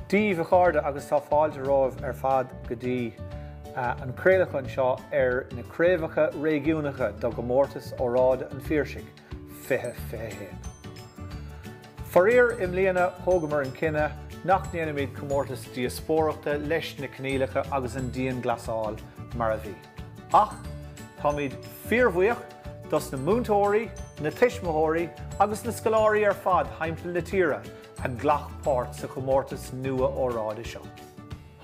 Dia daoibh a chairde agus tá fáilte romhaibh ar fad go dtí an craolachán seo ar na craobhacha réigiúnacha do Chomórtas Óráide an Phiarsaigh 2021. Faraor i mbliana thógamar an cinneadh nach ndéanfaimid comórtas díospóireachta leis na coinníollacha agus an dianghlasáil mar a bhí. Ach táimid fíorbhuíoch dos na múinteoirí, na tuismitheoirí agus na scoláirí ar fad thimpeall na tíre a ghlac páirt sa chomórtas nua óráide seo.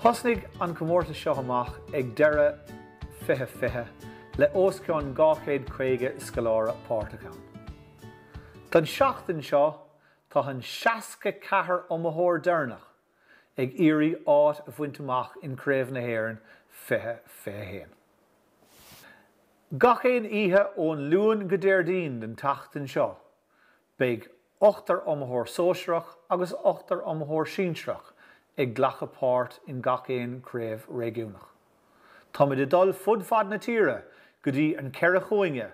Thosnaigh an comórtas seo amach ag deireadh 2020 le os cionn 250 scoláire páirteach ann. Don seachtain seo tá an 64 iomaitheoir deireanach ag iarraidh áit a bhaint amach in Craobh na hÉireann 2021. Gach aon oíche ón Luan go Déardaoin den tseachtain seo beidh ochtar iomaitheoir sóisearach agus ochtar iomaitheoir sinsearach ag glacadh páirt in gach aon craobh réigiúnach. Táimid ag dul fud fad na tíre go dtí an ceithre chúinne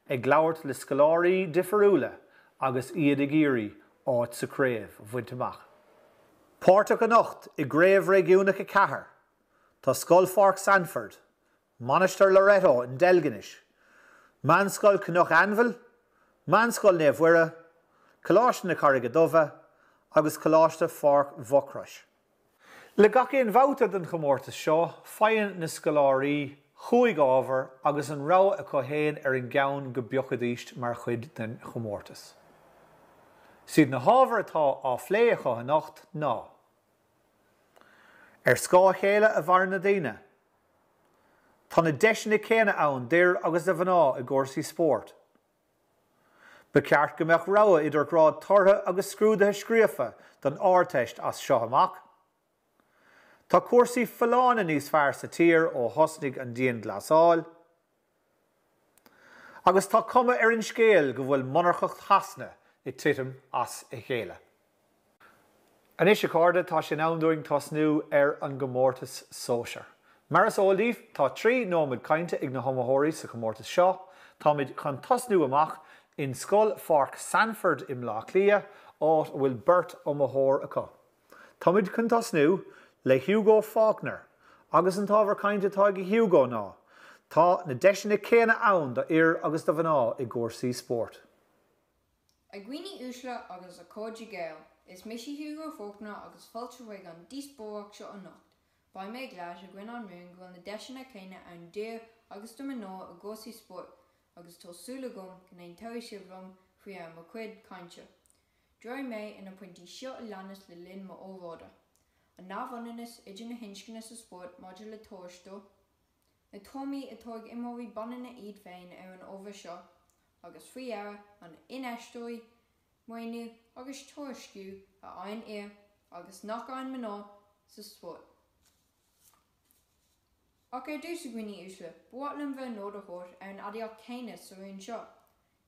ag labhairt le scoláirí difiriúla agus iad ag iarraidh áit sa craobh a bhaint amach. Páirteach anocht i gCraobh Réigiúnach 4 tá Scoil Pháirc Sandford, Mainistir Loreto in Deilginis, Meánscoil Cnoc Ainbhil, Meánscoil Naomh Mhuire, Coláiste na Carraige Duibhe agus Coláiste Pháirc Mhucrois. Le gach aon bhabhta den chomórtas seo, faigheann na scoláirí chúig ábhar agus an rogha acu fhéin ar an gceann go bpiocfaidís mar chuid den chomórtas. 'Siad na hábhair atá á phlé acu anocht ná. Ar scáth a chéile a mhaireann na daoine? Tá na deiseanna céanna ann d'fhir agus do mhná i gcúrsaí spóirt. Ba cheart go mbeadh rogha idir grád tortha agus scrúduithe scríofa don Ardteist as seo amach. Tá cúrsaí folláine níos fearr sa tír ó thosnaigh an dianghlasáil. Agus tá cuma ar an scéal go bhfuil monarcacht Shasana ag titim as a chéile. Anois, a chairde, tá sé in am dúinn tosnú ar an gcomórtas sóisear. Mar is eol daoibh, tá 3 nóiméad cainte ag na hiomaitheoirí sa chomórtas seo. Táimid chun tosnú amach in Scoil Pháirc Sandford i mBleá Cliath, áit a bhfuil beirt iomaitheoir acu. Táimid chun tosnú le Hugo Faulkner, agus an t-ábhar cainte atá ag Hugo ná, Tá na deiseanna céanna ann do fhir agus do mhná i gcúrsaí spóirt. A dhaoine uaisle agus a chairde Gael, is mise Hugo Faulkner agus fáilte chuig an díospóireacht seo anocht. Beidh mé ag labhairt i gcoinne an rúin go bhfuil na deiseanna céanna ann d'fhir agus do mhná i gcúrsaí spóirt agus tá súil agam go n-aontóidh sibh liom faoi dheireadh mo chuid cainte. Díreoidh mé ar na pointí seo a leanas le linn m'óráide. An neamhionannas idir na hinscne sa spórt maidir le tuarastal, Na tuairimí atá ag imreoirí baineanna iad féin ar an ábhar seo agus faoi dheireadh, an infheistíocht, maoiniú agus tuairisciú a fhaigheann fhir agus nach bhfaigheann mná sa spórt. Ach ar dtús, a dhaoine uaisle, ba mhaith liom bhur n-aird a thabhairt ar an aidiacht 'céanna' sa rún seo.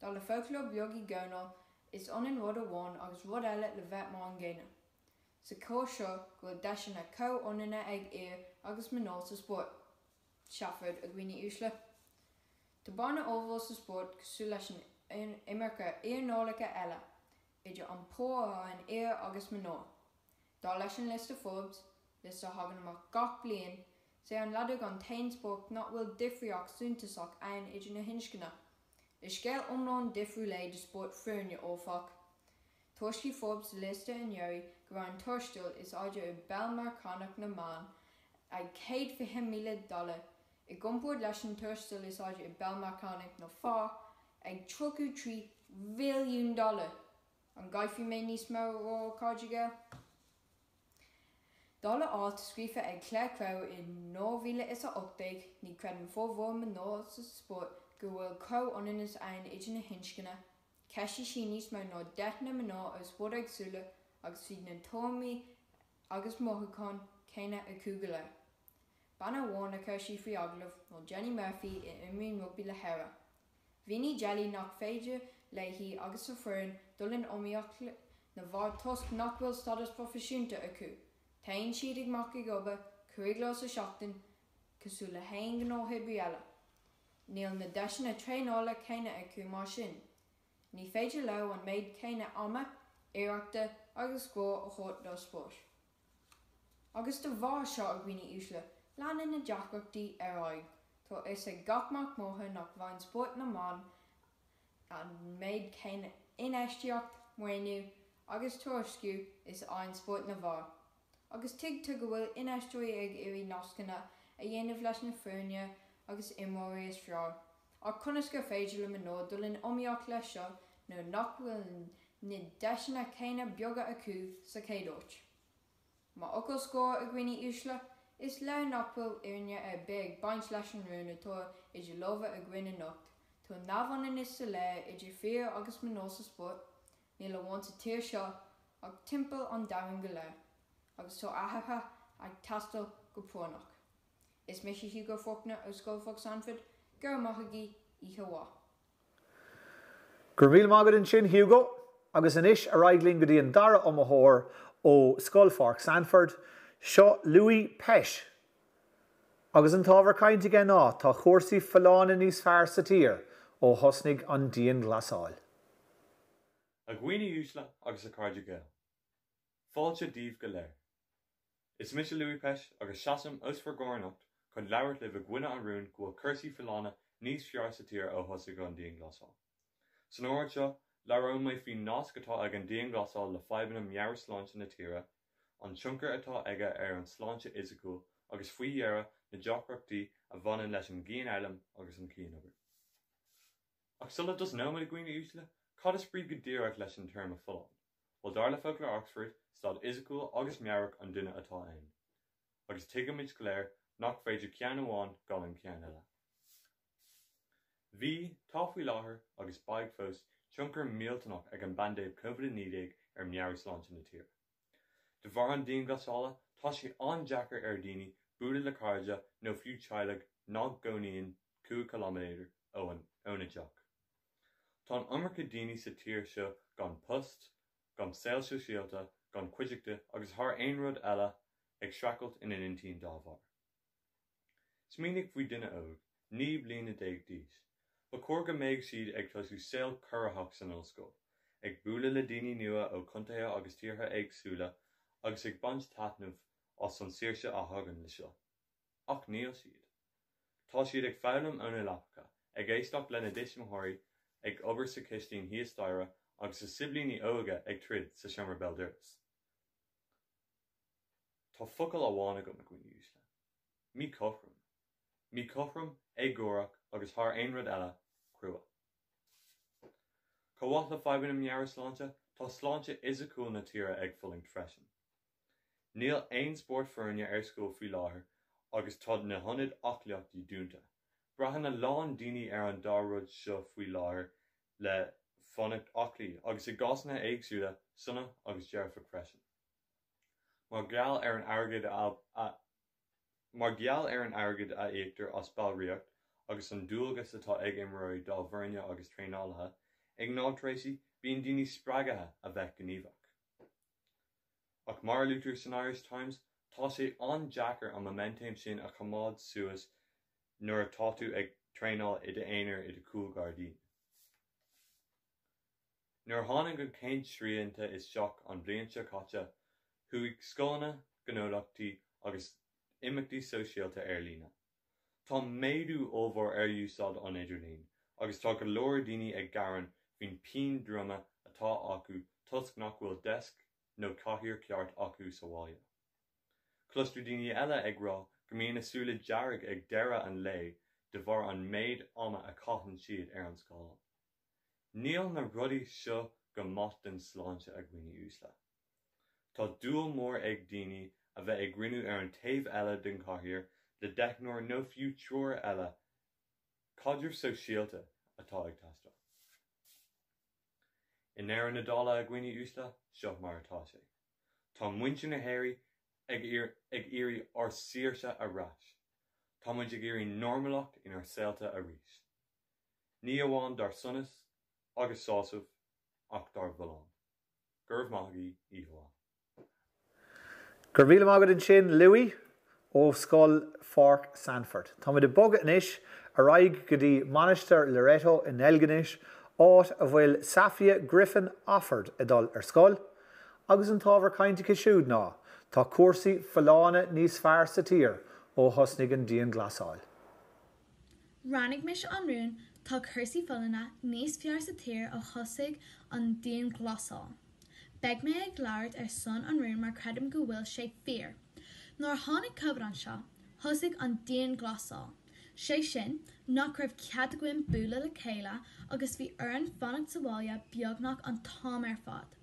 Dar le foclóir beag Uí Dhónaill, is ionann rud amháin agus rud eile le bheith mar an gcéanna. Sa chás seo, go bhfuil deiseanna comhionanna ag fhir agus mná sa spórt. Seafóid, a dhaoine uaisle. Tá bearna ollmhór sa spórt cosúil leis an iomarca earnálacha eile, idir an pá a fhaigheann fhir agus mná. Dar leis an liosta Forbes, liosta a thagann amach gach bliain, is é an leadóg an t-aon spórt nach bhfuil difríocht suntasach ann idir na hinscne. Is scéal iomlán difriúil é do spóirt foirne, áfach. Thuairiscigh Forbes sa liosta anuraidh go raibh an tuarastal is airde i bpeil Meiriceánach na mban ag $120,000 dollar, i gcomparáid leis an tuarastal is airde i bpeil Meiriceánach na bhfear ag $33 mhilliún dollar. An gcaithfidh mé níos mó a rá, a chairde Gael? Dála alt scríofa ag Claire Crowe i 2018, ní chreideann formhór mná sa spórt go bhfuil comhionannas ann idir na hinscne, Cheistigh sí níos mó ná 10 na mná ó spóirt éagsúla agus bhí na tuairimí agus mothúcháin céanna acu go léir. Bean amháin a chuir sí faoi agallamh ná Jenny Murphy a imríonn rugbaí le hÉire. Mhínigh Jenny nach féidir léi agus a foireann dul in iomaíocht na bhfear toisc nach bhfuil stádas proifisiúnta acu. Téann siad amach ag obair 5 lá sa seachtain cosúil le haon ghnáthoibrí eile. Níl na deiseanna traenála céanna acu mar sin. Ní féidir leo an méid céanna ama, iarrachta agus grá a thabhairt dá spórt. Agus de bharr seo, a dhaoine uaisle, leanann na deacrachtaí ar aghaidh. Tá a fhios ag gach mac máthar nach bhfaigheann spórt na mban an méid céanna infheistíocht, maoiniú agus tuairisciú is a fhaigheann spórt na bhfear. Agus tuigtear go bhfuil infheisteoirí ag iarraidh nascanna a dhéanamh leis na foirne agus imreoirí is fearr, ach conas gur féidir le mná dul in iomaíocht leis seo nuair nach bhfuil na deiseanna céanna beaga acu sa chéad áit? Mar fhocal scoir, a dhaoine uaisle, is léir nach bhfuil fhírinne ar bith ag baint leis an rún atá idir lámha againn anocht. Tá neamhionannas soiléir idir fir agus mná sa spórt, níl amháin sa tír seo ach timpeall an domhain go léir, agus tá athruithe ag teastáil go práinneach. Is mise Hugo Faulkner ó Scoil Pháirc Sandford, go raibh maith agaibh, oíche mhaith. Go raibh míle maith agat ansin Hugo. Agus anois ar aghaidh linn go dtí an dara iomaitheoir ó Scoil Pháirc Sandford. Seo Louis Pesh. Agus an t-ábhar cainte aige ná tá cúrsaí folláine níos fearr sa tír ó thosnaigh an dianghlasáil. A dhaoine uaisle agus a chairde Gael. Fáilte daoibh go léir. Is mise Louis Pesh agus seasaim os bhur gcomhair anocht chun labhairt libh i gcoinne an rúin go bhfuil cúrsaí folláine níos fearr sa tír ó thosaigh an dianghlasáil. San óráid seo, labhróidh mé faoin nasc atá ag an dianghlasáil le fadhbanna meabhairshláinte na tíre, an tionchar atá aige ar an sláinte fhisiciúil agus faoi dheireadh, na deacrachtaí a bhaineann leis an gcianfhoghlaim agus an chianobair. Ach sula dtosnóimid, a dhaoine uaisle, cad is brí go díreach leis an téarma folláin? Bhuel, dar le Foclóir Oxford, staid fhisiciúil agus meabhrach an duine atá ann. Agus tuigimid go léir nach féidir ceann amháin gan an ceann eile. Bhí, tá faoi láthair, agus beidh fós, tionchar millteanach ag an bpaindéim Covid-19 ar mheabhairshláinte na tíre. De bharr an dianghlasála, tá sé an-deacair ar dhaoine bualadh le cairde nó fiú teaghlaigh nach gcónaíonn 5 chiliméadar óna dteach. Tá an iomarca daoine sa tír seo gan post, gan saol sóisialta, gan cuideachta agus thar aon rud eile ag streachailt ina n-intinn dá bharr. Smaoinigh faoi duine óg, 19 bliana d'aois. Ba chóir go mbeadh siad ag tosú saol corraitheach san ollscoil, ag bualadh le daoine nua ó chontaetha agus tíortha éagsúla agus ag baint taitneamh as an saoirse a thagann le seo. Ach níl siad. Tá siad ag foghlaim óna leapacha, ag éisteacht lena dtuismitheoirí ag obair sa chistin thíos staighre agus a siblíní óga ag troid sa seomra béal dorais. Tá focal amháin agam, a dhaoine uaisle. Míchothrom. Míchothrom, éagórach agus thar aon rud eile, crua. Chomh maith le fadhbanna meabhairshláinte, tá sláinte fhisiciúil na tíre ag fulaingt freisin. Níl aon spórt foirne ar scoil faoi láthair agus tá na hionaid aclaíochta dúnta. Braitheann a lán daoine ar an dá rud seo faoi láthair le fanacht aclaí agus i gcásanna éagsúla, sona agus dearfach freisin. Mar gheall ar an airgead a Mar gheall ar an airgead a íoctar as ballraíocht agus an dualgas atá ag imreoirí dá bhfoirne agus traenálaithe, i ngnáth-thréimhsí, bíonn daoine spreagtha a bheith gníomhach. Ach mar a luaitear san Irish Times, tá sé an-deacair an moiminteam sin a choimeád suas nuair atá tú ag traenáil i d'aonar i do chúlghairdín. Nuair a tháinig an chéad srianta isteach an bhliain seo caite, chuaigh scoileanna, gnólachtaí agus imeachtaí sóisialta ar líne. Tá méadú ollmhór ar úsáid an idirlín agus tá go leor daoine ag gearán faoin pian droma atá acu toisc nach bhfuil deasc nó cathaoir ceart acu sa bhaile. Cloistear daoine eile ag rá go mbíonn a súile dearg ag deireadh an lae de bharr an méid ama a chaitheann siad ar an scáileán. Níl na rudaí seo go maith don sláinte, a dhaoine uaisle. Tá dúil mór ag daoine a bheith ag grinniú ar an taobh eile den chathaoir le deichniúr nó fiú triúr eile, caidreamh sóisialta atá ag teastáil. I ndeireadh na dála, a dhaoine uaisle, seo mar atá sé. Tá muintir na hÉireann ag iarraidh ár saoirse ar ais. Tá muid ag iarraidh normalacht inár saolta arís. Ní amháin dár sonas agus sásamh ach dár bhfolláine. Go raibh maith agaibh, oíche mhaith. Go raibh míle maith agat ansin Louis ó Scoil Pháirc Sandford. Táimid ag bogadh anois ar aghaidh go dtí Mainistir Loreto i nDeilginis, áit a bhfuil Safia Griffin Offord ag dul ar scoil, agus an t-ábhar cainte aici siúd ná. Tá cúrsaí folláine níos fearr sa tír ó thosnaigh an dianghlasáil. Roghnaigh mise an rún Tá cúrsaí folláine níos fearr sa tír ó thosaigh an dianghlasáil. Beidh mé ag labhairt ar son an rúin mar creidim go bhfuil sé fíor. Nuair a tháinig Covid anseo, thosaigh an dianghlasáil. Sé sin, nach raibh cead againn bualadh le chéile agus bhí orainn fanacht sa bhaile beagnach an t-am ar fad.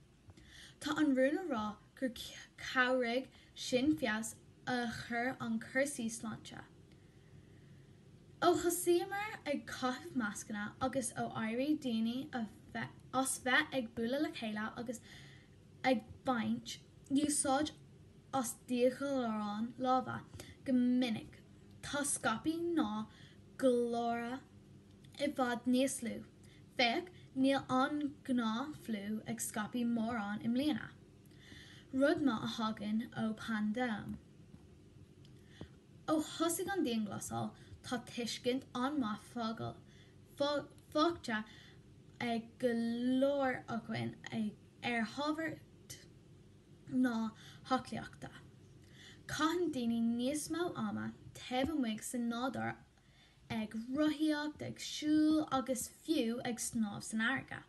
Tá an rún a rá gur chabhraigh sin feabhas a chur an cúrsaí sláinte. Ó thosaíomar ag caitheamh mascanna agus ó éirigh daoine as bheith ag bualadh le chéile agus ag baint úsáid as díghalaráin láimhe go minic, tá scaipeadh na galar i bhfad níos lú. Féach, níl an gnáth-fhliú ag scaipeadh mórán i mbliana. Rud maith a thagann ó paindéim. Ó thosaigh an dianghlasáil, tá tuiscint an-mhaith faighte ag go leor againn ar thábhacht na haclaíochta. Caitheann daoine níos mó ama taobh amuigh sa nádúr ag rothaíocht, ag siúl agus fiú ag snámh san fharraige.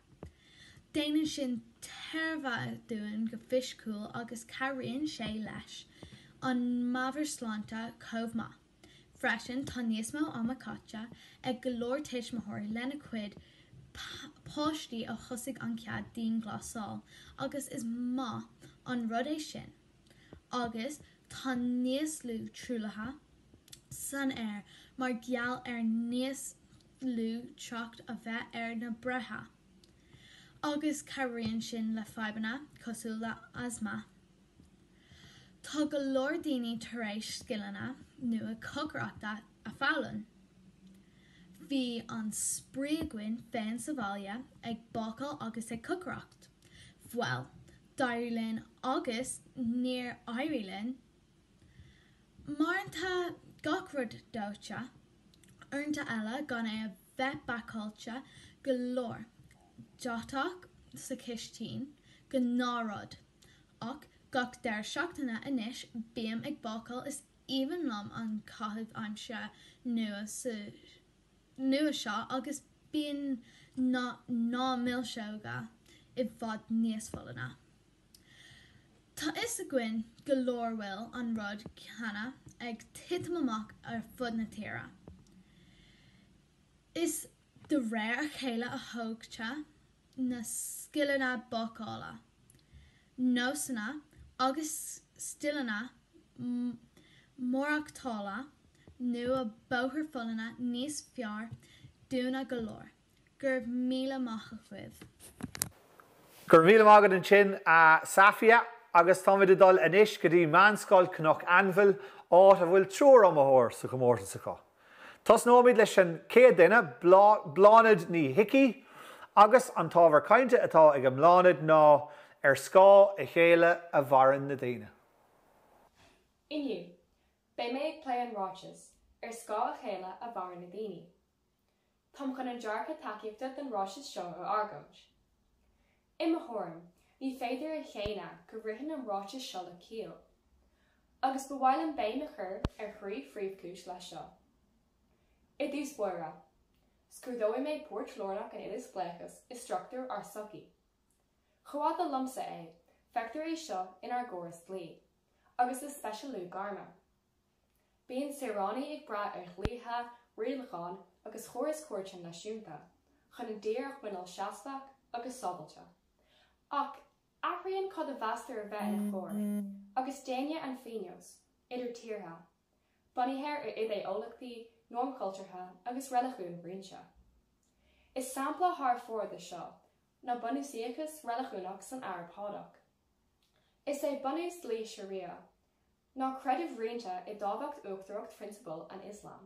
Déanann sin tairbhe dúinn go fisiciúil agus cabhraíonn sé leis an meabhairshláinte chomh maith. Freisin, tá níos mó ama caite ag go leor tuismitheoirí lena gcuid páistí ó thosaigh an chéad dianghlasáil agus is maith an rud é sin. Agus tá níos lú truaillithe san aer mar gheall ar níos lú trácht a bheith ar na bóithre, agus cabhraíonn sin le fadhbanna cosúil le asma. Tá go leor daoine tar éis scileanna nua cócaireachta a foghlaim. Bhí an-spraoi againn féin sa bhaile ag bácáil agus ag cócaireacht. Bhuel, d'éirigh linn agus níor éirigh linn. Uaireanta gach rud dóite, uaireanta eile gan é a bheith bácáilte go leor, deatach sa chistin, gnáthrud. Ach gach deireadh seachtaine anois bím ag bácáil is aoibhinn liom an caitheamh aimsire nua nua seo agus bíonn na milseoga i bhfad níos folláine. Tá fhios againn go leor bhfuil an rud céanna ag titim amach ar fud na tíre. Is de réir a chéile a thógtar na scileanna bácála, nósanna agus stíleanna maireachtála nua bóthar folláine níos fearr dúinne go léir. Go raibh míle maith agaibh. Go raibh míle maith agat ansin, a Safia. Agus táimid ag dul anois go dtí Meánscoil Cnoc Ainbhil, áit a bhfuil triúr iomaitheoir sa chomórtas acu. Tosnóimid leis an chéad duine, Bláthnaid Ní hIcí, agus an t-ábhar cainte atá ag an mBláthnaid ná Ar scáth a chéile a mhaireann na daoine. Inniu, beidh mé ag plé an ráiteas, Ar scáth a chéile a mhaireann na daoine. Táim chun an dearcadh tacaíochta don ráiteas seo a argóint. I mo thuairim, ní féidir a shéanadh go ritheann an ráiteas seo le ciall. Agus ba mhaith liom béim a chur ar thrí phríomhchúis leis seo. I dtús báire, scrúdóidh mé páirt lárnach an idirspleáchais i struchtúr ár sochaí. Chomh fada liomsa é, feictear é seo inár gcóras dlí, agus i speisialú gairme. Bíonn saoránaigh ag brath ar dhlíthe, rialacháin agus chóras cúirte náisiúnta chun a dtír a choinneáil seasmhach agus sábháilte. Ach athraíonn cad a mheastar a bheith ina choir, agus déine an phionóis, idir tíortha, bunaithe ar idé-eolaíochtaí, noirm chultúrtha agus reiligiúin roinnte. Is sampla thar fóir de seo ná bunúsaíochas reiligiúnach san Araib Shádach. Is é bunús dlí Sharia ná creideamh roinnte i dtábhacht uachtaracht phrionsabail an Ioslam.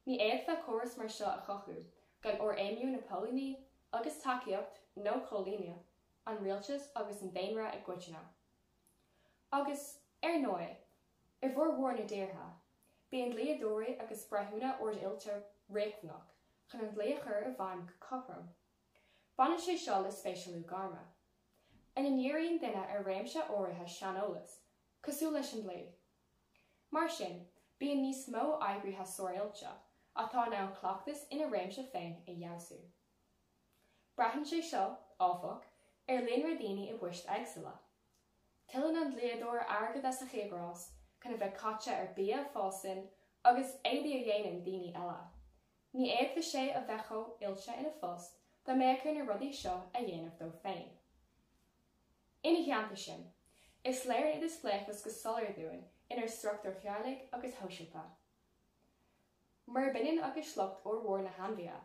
Ní fhéadfá córas mar seo a chothú gan fhorfheidhmiú na póilíní agus tacaíocht, nó coilíneacht, an rialtais agus an daonra i gcoitinne. Agus, ar ndóigh, i bhformhór na dtíortha, bíonn dlíodóirí agus breithiúna ard-oilte riachtanach chun an dlí a chur i bhfeidhm go cothrom. Baineann sé seo le speisialú gairme, ina ndíríonn duine ar réimse áirithe saineolais. cosúil leis an dlí. Mar sin, bíonn níos mó oibrithe sároilte, atá in ann cleachtas ina réimse féin a fheabhsú. Braitheann sé seo, áfach, ar líonra daoine i bpoist éagsúla. Tuilleann an dlíodóir airgead as a chíográs chun a bheith caite ar bia a fásann agus éadaí a dhéanann daoine eile. Ní fhéadfadh sé a bheith chomh oilte ina phost dá mbeadh air na rudaí seo a dhéanamh dó féin. Ina theannta sin, is léir an idirspleáchas go soiléir dúinn inár struchtúir theaghlaigh agus shóisialta. Murab ionann agus sliocht fhormhór na hainmhithe,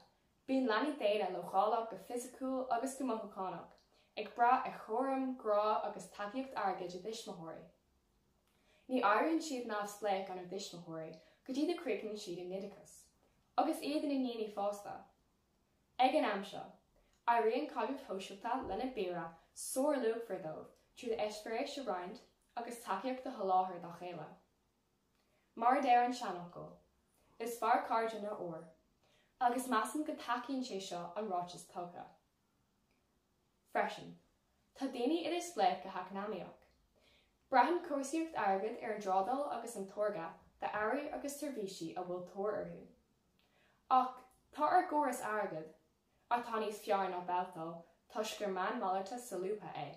bíonn leanaí daonna leochaileach go fisiciúil agus go mothúchánach, ag brath ar chúram, grá agus tacaíocht airgid a dtuismitheoirí. Ní éiríonn siad neamhspleách óna dtuismitheoirí go dtí do chríochnaíonn siad a n-oideachas, agus iad ina ndaoine fásta. Ag an am seo, éiríonn caidrimh shóisialta lena bpiaraí sárluachmhar dóibh tríd eispéiris a roinnt agus tacaíocht a sholáthar dá chéile. Mar a deir an seanfhocal, 'Is fearr cairde ná ór', agus measaim go dtacaíonn sé seo an ráiteas tugtha. Freisin, tá daoine idirspleách go heacnamaíoch. Braitheann cúrsaíocht airgid ar an dtrádáil agus an táirgeadh d'earraí agus seirbhísí a bhfuil tóir orthu. Ach tá ár gcóras airgid, atá níos fearr ná babhtáil toisc gur meán malairte solúbtha é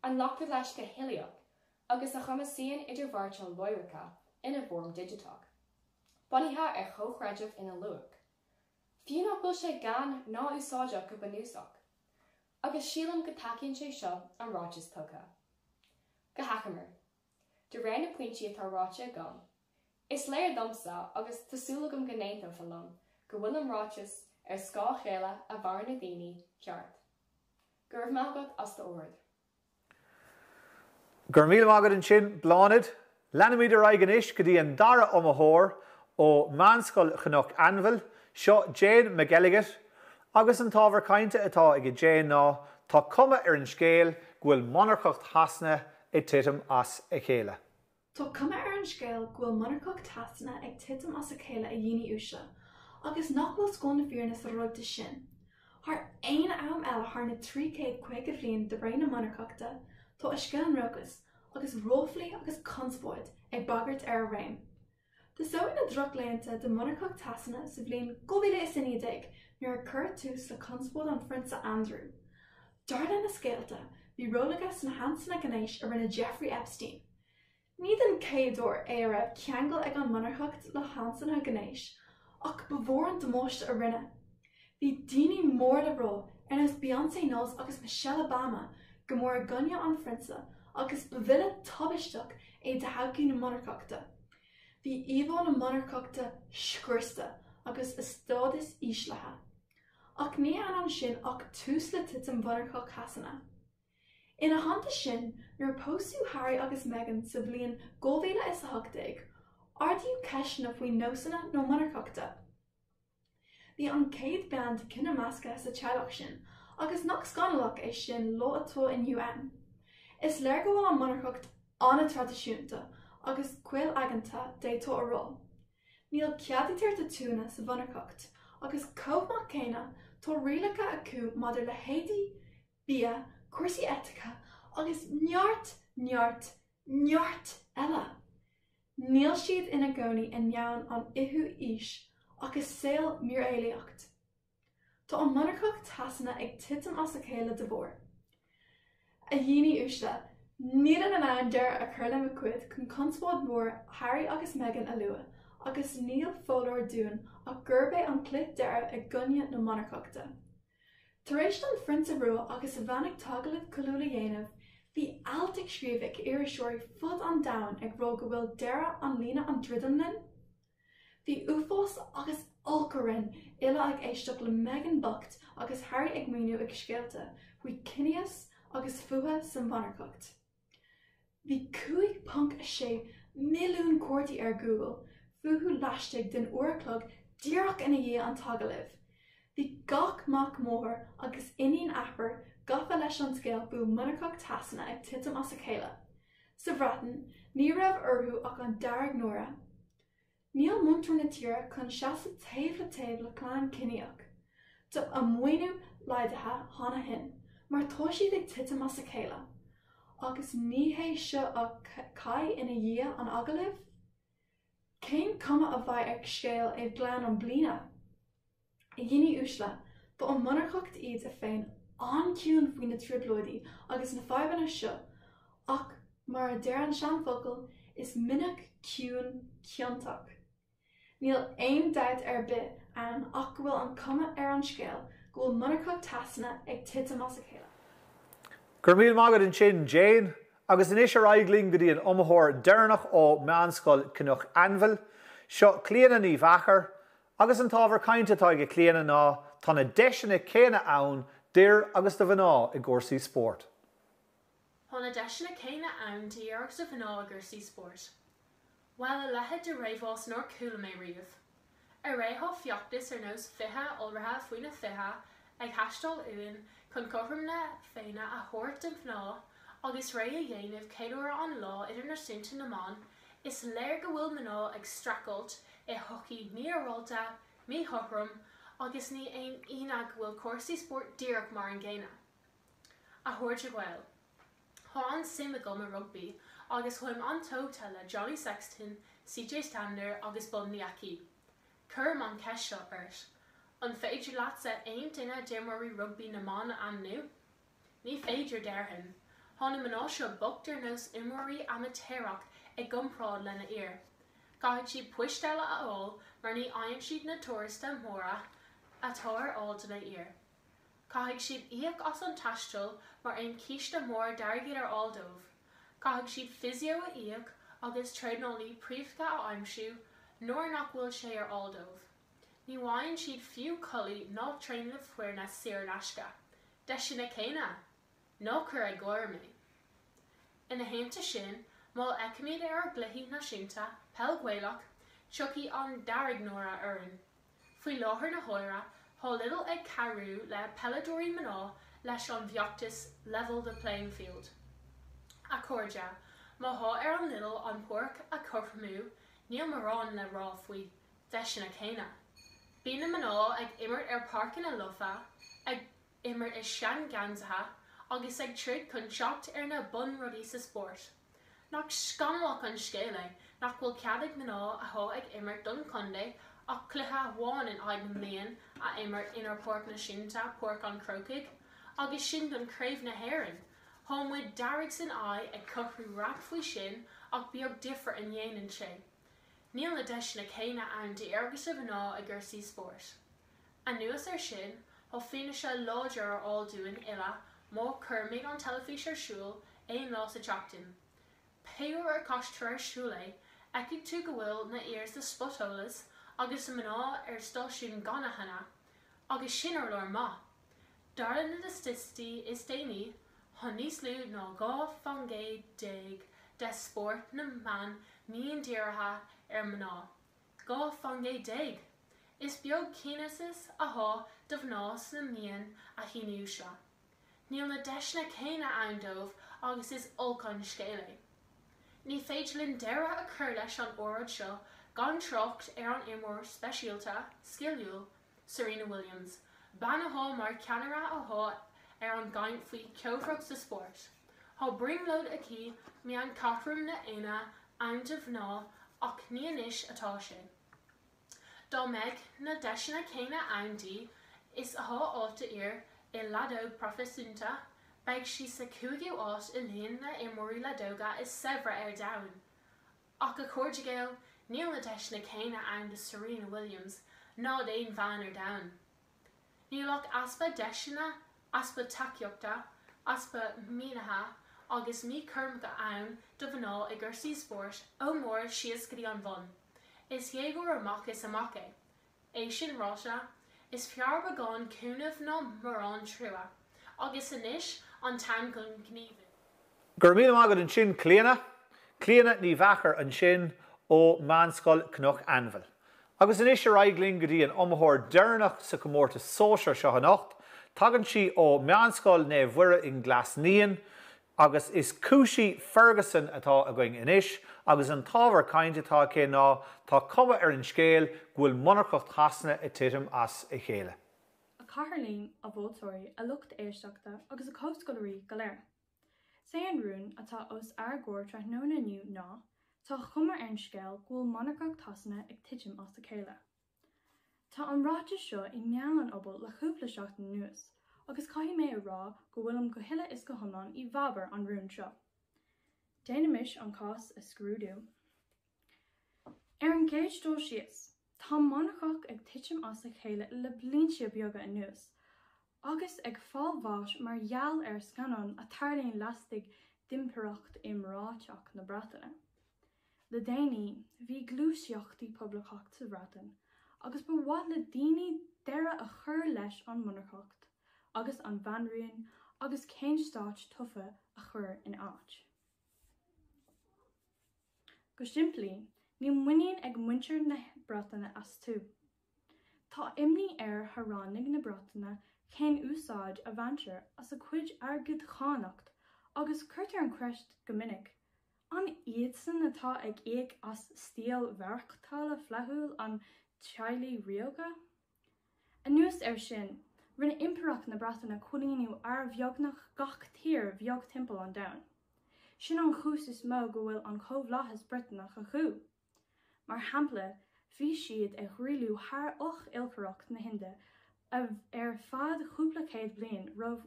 a nglactar leis go huilíoch agus a chumasaíonn idirbhearta láithreacha ina bhfoirm digiteach, bunaithe ar chomhchreideamh ina luach, fiú nach bhfuil sé gann ná úsáideach go bunúsach. Agus sílim go dtacaíonn sé seo an ráiteas tugtha. Go hachomair, de réir na pointí atá ráite agam, Is léir domsa, agus tá súil agam go n-aontófá liom, go bhfuil an ráiteas, ar scáth a chéile a mhaireann na daoine, ceart. Go raibh maith agat as d'aird. Go raibh míle maith agat ansin, Bláthnaid. Leanfaimid ar aghaidh anois go dtí an dara iomaitheoir ó Mheánscoil Chnoc Ainbhil. Seo Jane McElligott agus an t-ábhar cainte atá aige Jane ná Tá cuma ar an scéal go bhfuil monarcacht Shasana ag titim as a chéile. Tá cuma ar an scéal go bhfuil monarcacht Shasana ag titim as a chéile a dhaoine uaisle, agus nach bhfuil scóth na fírinne sa ráiteas sin. Thar aon am eile thar na 350 bhliain de ré na monarcachta, tá a sceanróchas, agus ráflaí agus conspóid ag bagairt ar a réim. Tosóidh na drochlaethanta do mhonarcacht Shasana sa bhliain 2019 nuair a cuireadh tús le conspóid an Phrionsa Andrew. Dar le na scéalta, bhí ról aige sna hionsaithe gnéis a rinne Jeffrey Epstein. Ní den chéad uair é a raibh ceangal ag an monarcacht le hionsaithe gnéis, ach ba mhór an damáiste a rinneadh. Bhí daoine mór le rá, ar nós Beyoncé Knowles agus Michelle Obama, go mór i gcoinne an phrionsa agus ba bhuille tubaisteach é do thodhchaí na monarcachta. Bhí íomhá na monarcachta scriosta agus a stádas íslithe. Ach ní hionann sin ach tús le titim mhonarcacht Shasana. Ina theannta sin, nuair a pósadh Harry agus Meghan sa bhliain 2018, ardaíodh ceisteanna faoi nósanna na monarcachta. Bhí an chéad bean de chine measctha sa teaghlach sin, agus nach scannalach é sin lá atá inniu ann? Is léir go bhfuil an monarcacht an-traidisiúnta agus caolaigeanta, d'fhéadfá a rá. Níl ceadaítear tatúnna sa mhonarcacht, agus chomh maith céanna, tá rialacha acu maidir le héadaí, bia, cúrsaí eitice agus neart, neart, neart eile! Níl siad ina gcónaí i ndomhan an fhichiú aois ach i saol míreolaíocht. Tá an monarcacht Shasana ag titim as a chéile de bharr. A dhaoine uaisle, nílim in ann deireadh a chur le mo chuid chun conspóid mhór Harry agus Meghan a lua agus níl foláir dúinn ach gurb é an chloich deiridh i gcoinne na monarcachta. Tar éis don Phrionsa Rua agus a bhean an t-agallamh cáiliúil a dhéanamh, bhí ailt ag scríobh ag iriseoirí fud an domhain ag rá go bhfuil deireadh an líne an druidim linn. Bhí uafás agus olc orainn uile ag éisteacht le Meghan bocht agus Harry ag míniú a scéalta faoi ciníochas agus fuath sa mhonarcacht. Bhí 5.6 milliún cuartaí ar Google fúthu laistigh den uair a chloig díreach ina dhiaidh an t-agallaimh. Bhí gach mac máthar agus iníon athar gafa leis an scéal go bhfuil monarcacht Shasana ag titim as a chéile. Sa Bhreatain, ní raibh orthu ach an deargnáire. Níl muintir na tíre chun seasamh taobh le taobh le clann ciníoch. Tá a maoiniú laghdaithe cheana féin, mar tá siad ag titim as a chéile. Agus ní hé seo ach caidh ina dhiaidh an agallaimh? Cén cuma a bheidh ar scéal i gceann an bliana? A dhaoine uaisle, tá an monarcacht iad a féin an-ciúin faoi na trioblóidí agus na fadhbanna seo ach mar a deir an seanfhocal, is minic ciúin ciontach. Níl aon dabht ar bith ann ach go bhfuil an cuma ar an scéal go bhfuil monarcacht Shasana ag titim as a chéile. Go raibh míle maith agat ansin Jane. Agus anois ar aghaidh linn go dtí an iomaitheoir deireanach ó Meánscoil Cnoc Ainbhil. Seo Clíona Ní Mheachair. Agus an t-ábhar cainte atá ag Clíona ná tá na deiseanna céanna ann d'fhir agus do mhná i gcúrsaí spóirt. Tá na deiseanna céanna ann d'fhir agus do mhná i gcúrsaí spóirt. Bhuel, a leithéid de réamhrá nár chuala mé riamh. Arae thá feachtas ar nós 20 iolraithe faoina 20 ag theastáil uainn chun cothrom na Féinne a thabhairt do mhná agus réidh a dhéanamh ceiliúradh an Lá Idirnáisiúnta na mBan, is léir go bhfuil mná ag streachailt i shochaí mímhorálta, míchothrom agus ní aon ionadh go bhfuil cúrsaí spóirt díreach mar an gcéanna. A chairde Gael, Thá an-suim agam i rugbaí agus tháim an-tógtha le Johnny Sexton, CJ Stander agus Bundee Aki. Cuirim an cheist seo ort, an féidir leatsa aon duine d'imreoirí rugbaí na mban a ainmniú? Ní féidir, déarfainn. Thá na mná seo bocht ar nós imreoirí amaitéarach i gcomparáid le na fhir. Caithfidh siad poist eile a fháil mar ní fhaigheann siad na tuarastail mhóra atá ar fháil do na fhir. Caithfidh siad íoc as an taisteal mar aon císte mór d'airgead ar fháil dóibh. Caithfidh siad physio a íoc agus traenálaí príobháideach a aimsiú nuair nach bhfuil sé ar fháil dóibh. Ní bhfaigheann siad fiú culaith ná trealamh foirne saor in aisce. Deiseanna céanna? Ná cuir ag gáire mé. Ina theannta sin, má fheicimid ar ár gcluichí náisiúnta, peil Ghaelach, tiocfaidh an deargnáire orainn. Faoi láthair na huaire, thá Lidl ag cabhrú le peileadóirí mná leis an bhfeachtas 'Level the Playing Field'. A chairde, má thá ar an Lidl an páirc a chothromú, níl mórán le rá faoi deiseanna céanna. Bíonn na mná ag imirt ar páirceanna lofa, ag imirt i sean-gheansaithe agus ag troid chun teacht ar na bunrudaí sa spórt. Nach scannalach an scéal é nach bhfuil cead ag mná athá ag imirt don chontae ach cluiche amháin in aghaidh na mbliain a imirt inár bpáirc náisiúnta, Páirc an Chrócaigh, agus sin don Craobh na hÉireann. Thá muid dearg san aghaidh ag cothú raic faoi sin ach beag difear a ndéanann sé. Níl na deiseanna céanna ann d'fhir agus do mhná i gcúrsaí spóirt. Anuas air sin, thá fianaise láidir ar fháil dúinn uile má chuirimid an teilifís ar siúl aon lá sa tseachtain. Pé uair a chastar ar siúl é, fheicfidh tú go bhfuil na fhir sa spotsholas agus na mná ar stáisiún gan aithne, agus sin urlár maith! Dar le na staitisticí is déanaí, thá níos lú ná 12 fán gcéad de spórt na mban meán dírithe ar mná. 12 fán gcéad! Is beag cianasaid athá do mhná sna meáin a dhaoine uaisle. Níl na deiseanna céanna ann dóibh agus is olc an scéal é. Ní féidir linn deireadh a chur leis an óráid seo gan trácht ar an imreoir speisialta, sciliúil, Serena Williams, bean athá mar cheannaire athá ar an gcaint faoi chothromaíocht sa spórt. Thá brionglóid aici mbeadh cothrom na Féinne ann do mhná ach ní anois atá sé. Dá mbeadh na deiseanna céanna ann di is athá d'fhir i leadóg proifisiúnta, beidh sí sa chúigiú áit i líon na n-imreoirí leadóige is saibhre ar domhan. Ach a chairde Gael, níl na deiseanna céanna ann do Serena Williams ná d'aon bhean ar domhan. Níl ach easpa deiseanna, easpa tacaíochta, easpa maoinithe agus míchothromaíocht ann do mhná i gcúrsaí spóirt ón mbarr síos go dtí an bhun. Is éagóir amach is amach é. É sin ráite, is fearr beagán cúnaimh ná mórán trua, agus anois an t-am chun gníomhú. Go raibh míle maith agat ansin Clíona. Clíona Ní Mheachair ansin ó Meánscoil Cnoc Ainbhil. Agus anois ar aghaidh linn go dtí an iomaitheoir deireanach sa chomórtas sóisir seo anocht. Tagann sí ó Meánscoil Naomh Mhuire i nGlas Naíon agus is Cúisí Ferguson atá againn anois agus an t-ábhar cainte atá aici ná tá cuma ar an scéal go bhfuil monarcacht Shasana ag titim as a chéile. A chathaoirligh, a mholtóirí, a lucht éisteachta agus a chomhscoláirí go léir. 'Sé an rún atá os ár gcomhair tráthnóna inniu ná, tá cuma ar an scéal go bhfuil monarcacht Shasana ag titim as a chéile. Tá an ráiteas seo i mbéal an phobail le cúpla seachtain anuas, agus caithfidh mé a rá go bhfuilim go huile is go hiomlán i bhfabhar an rúin seo. Déanaimis an cás a scrúdú. Ar an gcéad dul síos, tá monarcacht ag titim as a chéile le blianta beaga anuas, agus ag fáil bháis mar gheall ar scannáin a tharlaíonn laistigh d'impireacht iomráiteach na Breataine. Le déanaí, bhí gluaiseachtaí poblachtach sa Bhreatain, agus ba mhaith le daoine deireadh a chur leis an monarcacht agus an bhanríon agus ceann stáit tofa a chur ina áit. Go simplí, níl muinín ag muintir na Breataine astu. Tá imní ar shaoránaigh na Breataine cén úsáid a bhaintear as a gcuid airgid chánach agus cuirtear an cheist go minic, an iadsan atá ag íoc as stíl mhaireachtála flaithiúil an teaghlaigh ríoga? Anuas air sin, rinne Impireacht na Breataine coilíniú ar bheagnach gach tír bheag timpeall an domhain. Sin an chúis is mó go bhfuil an Comhlathas Briotanach acu. Mar shampla, bhí siad ag rialú thar fhoch-ilchríoch na hInde ar feadh cúpla céad bliain roimh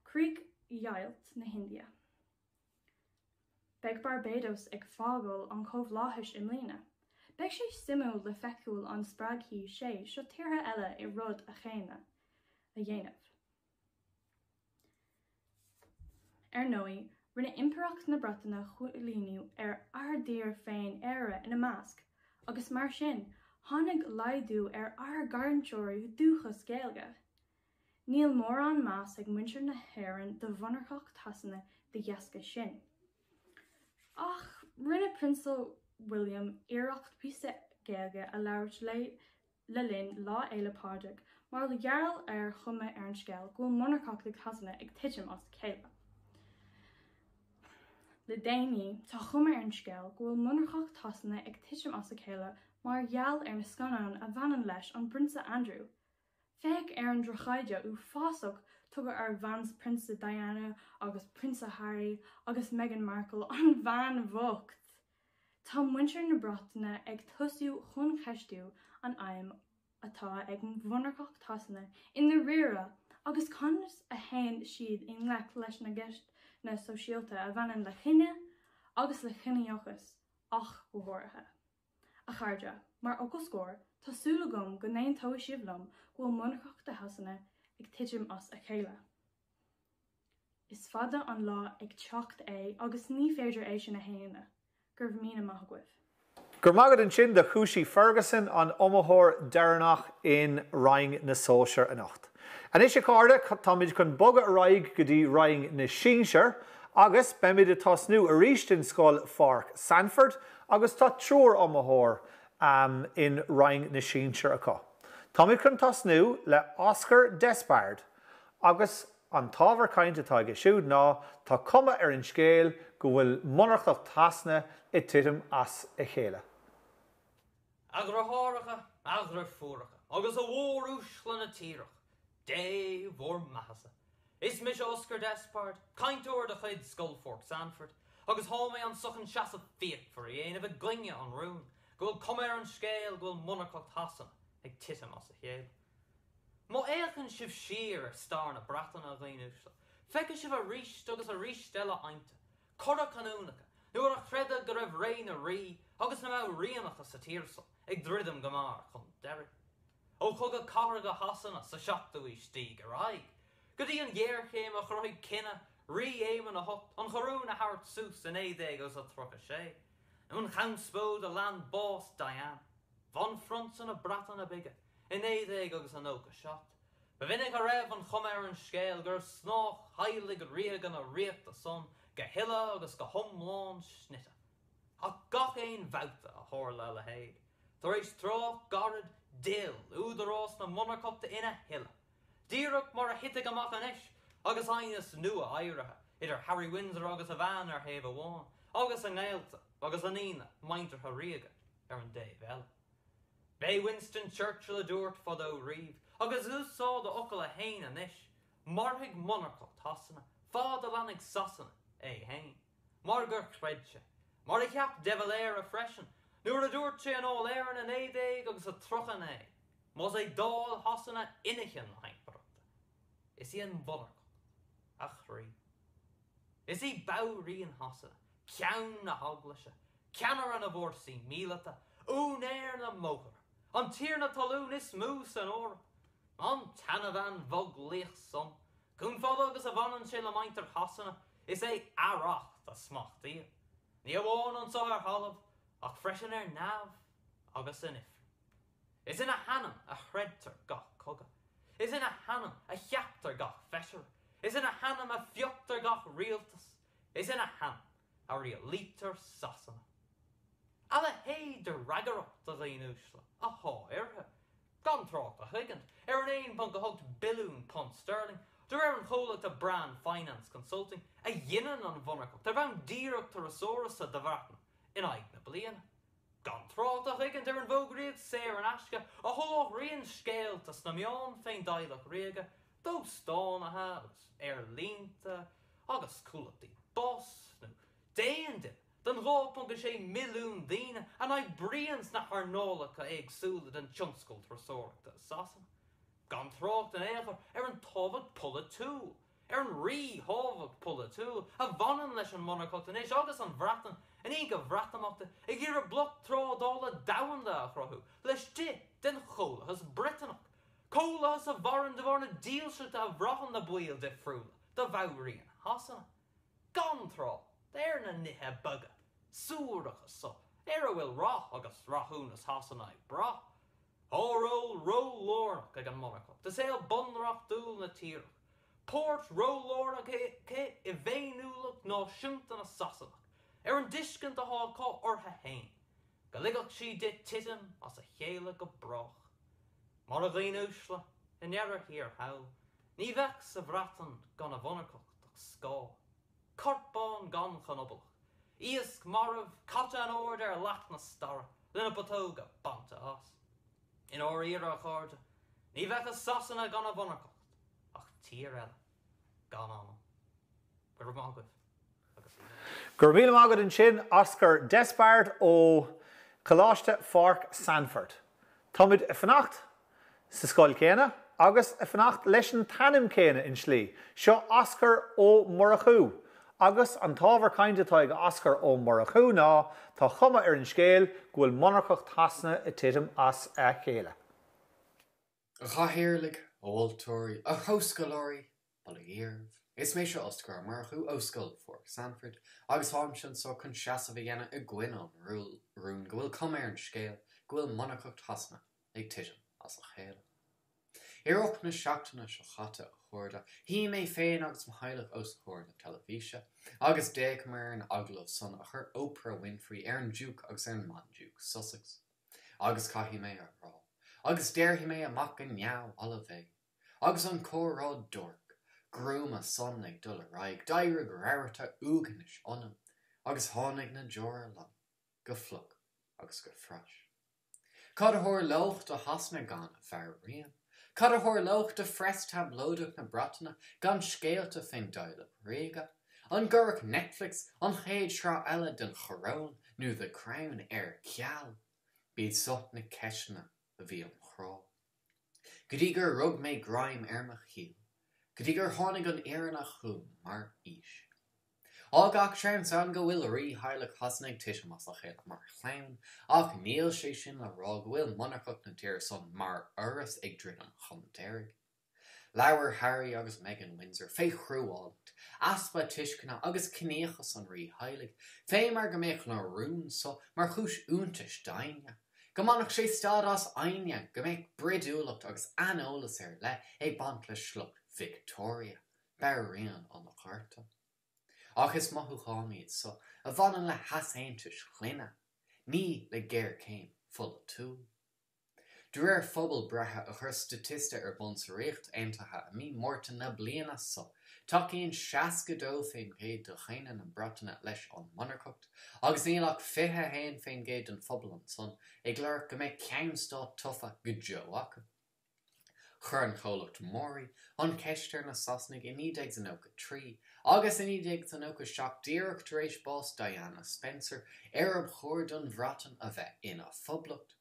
chríochdheighilt na hIndia. Beidh Barbados ag fágáil an Chomhlathais i mbliana. Beidh sé suimiúil le feiceáil an spreagfaidh sé seo tíortha eile an rud a chéanna a dhéanamh. Ar ndóigh, rinne Impireacht na Breataine coilíniú ar ár dtír féin, Éire ina measc, agus mar sin, tháinig laghdú ar ár gcainteoirí dúchais Gaeilge. Níl mórán meas ag muintir na hÉireann do mhonarcacht Shasana de dheasca sin. Ach rinne Prionsa William iarracht píosa Gaeilge a labhairt le linn Lá Fhéile Pádraig mar gheall ar chuma ar an scéal go bhfuil monarcacht Shasana ag titim as a chéile. Le déanaí, tá cuma ar an scéal go bhfuil monarcacht Shasana ag titim as a chéile mar gheall ar na scannáin a bhaineann leis an bPrionsa Andrew. Féach ar an drochíde uafásach tugadh ar Bhanphrionsa Diana agus Prionsa Harry agus Meghan Markle, an bhean bhocht! Tá muintir na Breataine ag tosú chun ceistiú an fheidhm atá ag monarcacht Shasana i ndáiríre agus conas a théann siad i ngleic leis na ceisteanna sóisialta a bhaineann le cine agus le ciníochas ach go háirithe. A chairde, mar fhocal scoir, tá súil agam go n-aontóidh sibh liom go bhfuil monarcacht Shasana ag titim as a chéile. Is fada an lá ag teacht é agus ní féidir é sin a shéanadh. Go raibh míle maith agaibh. Go raibh maith agat ansin do Chúisí Ferguson, an iomaitheoir deireanach in Roinn na Sóisear anocht. Anois a chairde, táimid chun bogadh ar aghaidh go dtí Roinn na Sinsear agus beimid ag tosnú arís in Scoil Pháirc Sandford agus tá triúr iomaitheoir in Roinn na Sinsear acu. Táimid chun tosnú le Oscar Despard agus an t-ábhar cainte atá aige siúd ná tá cuma ar an scéal go bhfuil monarcacht Shasana ag titim as a chéile. A dhriotháireacha, a dhriofúracha, agus a mhóruaisle na tíreach, Dé bhur mbeathasa. Is mise Oscar Despard, cainteoir de chuid Scoil Pháirc Sandford, agus thá mé anso chun seasamh fíochmhar a dhéanamh i gcoinne an rúin go bhfuil cuma ar an scéal go bhfuil monarcacht Shasana ag titim as a chéile. Má fhéachann sibh siar ar stair na Breataine, a dhaoine uaisle, feicfidh sibh aríst agus aríst eile ionta, cora canúnacha, nuair a chreideadh go raibh ré na rí agus na mbanríonacha sa tír so ag druidim go mear chun deiridh. Ó Chogadh Cathartha Shasana sa seachtú aois déag ar aghaidh, go dtí an ghéarchéim a chruthaigh cinneadh Rí Éamonn 8 an choróin a thabhairt suas i 1936, nó an chonspóid a lean bás Diana, Bhanphrionsa na Breataine Bige, i 1997, ba mhinic a raibh an chuma ar an scéal go raibh snáth theaghlaigh ríoga na ríochta san go huile agus go hiomlán snite. Ach gach aon bhabhta a tharla a leithéid, tar éis tráth gairid, d'fhill údarás na monarcachta ina thuilleadh, díreach mar a thitfidh amach anois agus aighneas nua éirithe idir Harry Windsor agus a bhean ar thaobh amháin agus a ngaolta agus a ndaoine muinteartha ríoga ar an dtaobh eile. B'é Winston Churchill a dúirt fadó riamh, agus ag úsáid a fhocail féin anois, Mairfidh monarcacht Shasana fad a leanfaidh Sasana. é fhéin, mar gur chreid sé, mar a cheap de Valera freisin, nuair a dúirt sé in All Éireann i 19 agus a 39, más é Dáil Shasana inchinn na hImpireachta, is í an mhonarcacht a croí. Is í Banríon Shasana ceann na hEaglaise, ceannaire na bhfórsaí míleata, úinéir na mbóithre, an tiarna talún is mó san Eoraip, an tseanabhean bhog liath san, chomh fada agus a bhaineann sé le muintir Shasana, is é a reacht a smachtaíonn, ní amháin anso ar thalamh, ach freisin ar neamh agus san ifreann. Is ina hainm a throidtear gach cogadh. Is ina hainm a cheaptar gach feisire. Is ina hainm a phioctar gach rialtas. Is ina hainm a rialaítear Sasana. A leithéid de fhreagracht, a dhaoine uaisle, athá uirthi, gan trácht a thuigint, ar an 1.8 billiún punt sterling, de réir an chomhlachta Brand Finance Consulting, a ghineann an mhonarcacht ar bhonn díreach turasóireachta do Bhreatain in aghaidh na bliana. Gan trácht a thuigint ar an bhfógraíocht saor in aisce a sholáthraíonn scéalta sna meáin fén dteaghlach ríoga d'óstánaithe agus aerlínte agus comhlachtaí bus nó d'aon duine den 2.6 milliún daoine a n-oibríonn sna hearnálacha éagsúla den tionscal turasóireachta i Sasana. Gan trácht in aon chor ar an tábhacht pholaitiúil ar an ríthábhacht pholaitiúil a bhaineann leis an monarcacht anois agus an Bhreatain i ndiaidh an Bhreatimeachta ag iarraidh bloc trádála domhanda a chruthú laistigh den Chomhlathas Briotanach, comhlathas a mhaireann de bharr na dílseachta a bhraitheann na baill difriúla do Bhanríon Shasana. Gan trácht ar na nithe beaga suaracha so ar a bhfuil rath agus rathúnas Shasana ag brath. Tá ról ró-lárnach ag an monarcacht i saol bunreachtúil na tíreach, páirt ró-lárnach aici i bhféiniúlacht náisiúnta na Sasanach, ar an dtuiscint atá acu orthu fhéin, go ligfeadh sí di titim as a chéile go brách. Mar a dhaoine uaisle, i ndeireadh thiar thall, ní bheadh sa Bhreatain gan a mhonarcacht ach scáth. Corpán gan chonobalach. Iasc marbh, caite anord ar leac na staire, lena putóga bainte as. I ndáiríre, a chairde, ní bheadh i Sasana gan a mhonarcacht ach tír eile gan anam. Go raibh maith agaibh agus oíche mhaith. Go raibh míle maith agat ansin, Oscar Despard ó Choláiste Pháirc Sandford. Táimid ag fanacht sa scoil chéanna agus ag fanacht leis an t-ainm céanna in slí. Seo Oscar Ó Murchú agus an t-ábhar cainte atá ag Oscar Ó Murchú ná tá cuma ar an scéal go bhfuil monarcacht Shasana ag titim as a chéile. A Chathaoirligh, a mholtóirí, a chomhscoláirí, bail ó Dhia oraibh. Is mise Oscar Ó Murchú ó Scoil Pháirc Sandford agus táimse anseo chun seasamh a dhéanamh i gcoinne an rúin go bhfuil cuma ar an scéal go bhfuil monarcacht Shasana ag titim as a chéile. I rith na seachtaine seo chaite, a chairde, shuigh mé féin agus mo theaghlach os comhair na teilifíse agus d'fhéachamar ar an agallamh san a chuir Oprah Winfrey ar an Diúc agus ar an mBandiúc Sussex. Agus caithfidh mé a rá, agus déarfaidh mé amach go neamhbhalbh é, agus an comhrá duairc, gruama san ag dul ar aghaidh, d'éirigh rabharta uaignis ionam agus tháinig na deora liom go fliuch agus go frais. Cad a tharlódh do Shasana gan a Bhanríon? Cad a tharlódh do phreas tablóideach na Breataine gan scéalta fén dteaghlach ríoga? An gcuirfeadh Netflix an chéad sraith eile den Choróin nó The Crown ar ceal? B'iad so na ceisteanna a bhí im chrá. Go dtí gur rug mé greim ar mo chiall. Go dtí gur tháinig an fhírinne chugam mar fhís. Tá gach seans ann go bhfuil rítheaghlach Shasana ag titim as a chéile mar chlann, ach níl sé sin le rá go bhfuil monarcacht na tíre san mar fhoras ag druidim chun deiridh. Labhair Harry agus Meghan Windsor fé chruálacht, easpa tuisceana agus ciníochas an rítheaghlaigh, fé mar go mbeadh na rúin so mar chúis iontais d'éinne, go mbainfeadh sé stad as éinne, go mbeadh bruidiúlacht agus aineolas ar leith ag baint le sliocht Victoria, Banríon an Ghorta. Ach is mothúcháin iad so a bhaineann le heasaontais chlainne, ní le géarchéim pholaitiúil. De réir phobalbhreithe a chuir Statista ar bun sa Ríocht Aontaithe i mí Márta na bliana so, tacaíonn 62% de dhaonra na Breataine leis an monarcacht, agus níl ach 21% den phobal ansan ag lorg go mbeadh ceann stáit tofa go deo acu. Chuir an comhlacht Mori an cheist ar na Sasanaigh i 1993. Agus i 1997, díreach tar éis bás Diana Spencer, ar ab chóir don Bhreatain a bheith ina phoblacht.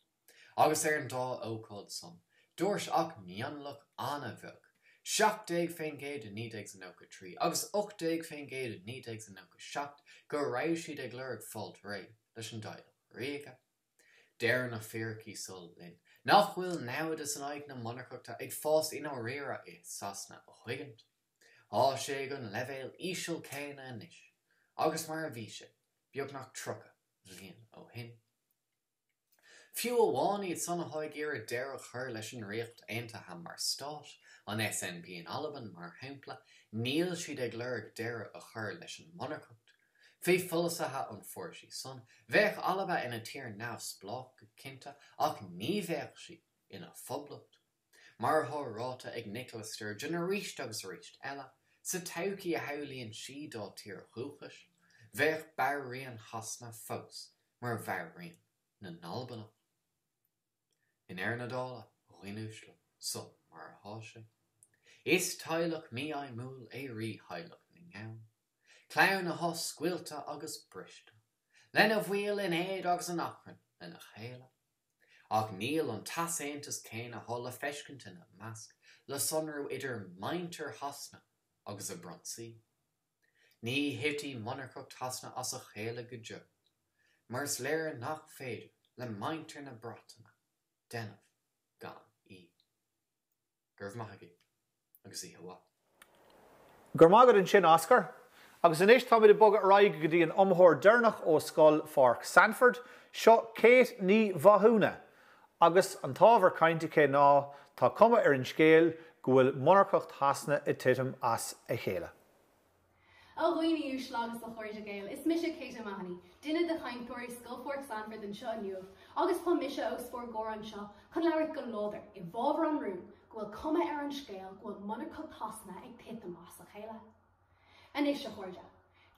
Agus ar an dá ócáid san, dúirt ach mionlach an-bheag, 17% i 1993 agus 18% i 1997, go raibh siad ag lorg fáilt réidh leis an dteaghlach ríoga. Deir na fíricí so linn nach bhfuil naimhdeas in aghaidh na monarcachta ag fás i ndáiríre i Sasana a thuigint. Tá sé ag an leibhéal íseal céanna anois agus mar a bhí sé beagnach 30 bhliain ó shin. Fiú amháin iad san atá ag iarraidh deireadh a chur leis an Ríocht Aontaithe mar stát, an SNP in Albain mar shampla, níl siad ag lorg deireadh a chur leis an monarcacht. Fé pholasaithe an pháirtí san, bheadh Alba ina tír neamhspleách go cinnte, ach ní bheadh sí ina phoblacht. Mar atá ráite ag Nicola Sturgeon arís agus arís eile, sa todhchaí a shamhlaíonn sí dá tír dhúchais, bheadh Banríon Shasana fós mar Bhanríon na nAlbanach. I ndeireadh na dála, a dhaoine uaisle, so mar atá sé. Is teaghlach mífheidhmiúil é rítheaghlach na nGabhann. Clann atá scoilte agus briste, lena bhaill in éad agus in achrann lena chéile. Ach níl an t-easaontas céanna atá le feiscint ina measc le sonrú idir muintir Shasana agus a bprionsaí. Ní thitfidh monarcacht Shasana as a chéile go deo, mar is léir nach féidir le muintir na Breataine déanamh gan í. Go raibh maith agaibh, agus oíche mhaith. Go raibh maith agat ansin, Oscar. Agus anois táimid ag bogadh ar aghaidh go dtí an iomaitheoir deireanach ó Scoil Pháirc Sandford. Seo Kate Ní Mhathúna. Agus an t-ábhar cainte aici ná Tá cuma ar an scéal go bhfuil monarcacht Shasana ag titim as a chéile. A dhaoine uaisle agus a chairde Gael, is mise Kate O'Mahony, duine de chainteoirí Scoil Pháirc Sandford anseo inniu agus tá mise os bhur gcomhair anseo chun labhairt go láidir i bhfabhar an rúin go bhfuil cuma ar an scéal go bhfuil monarcacht Shasana ag titim as a chéile. Anois, a chairde,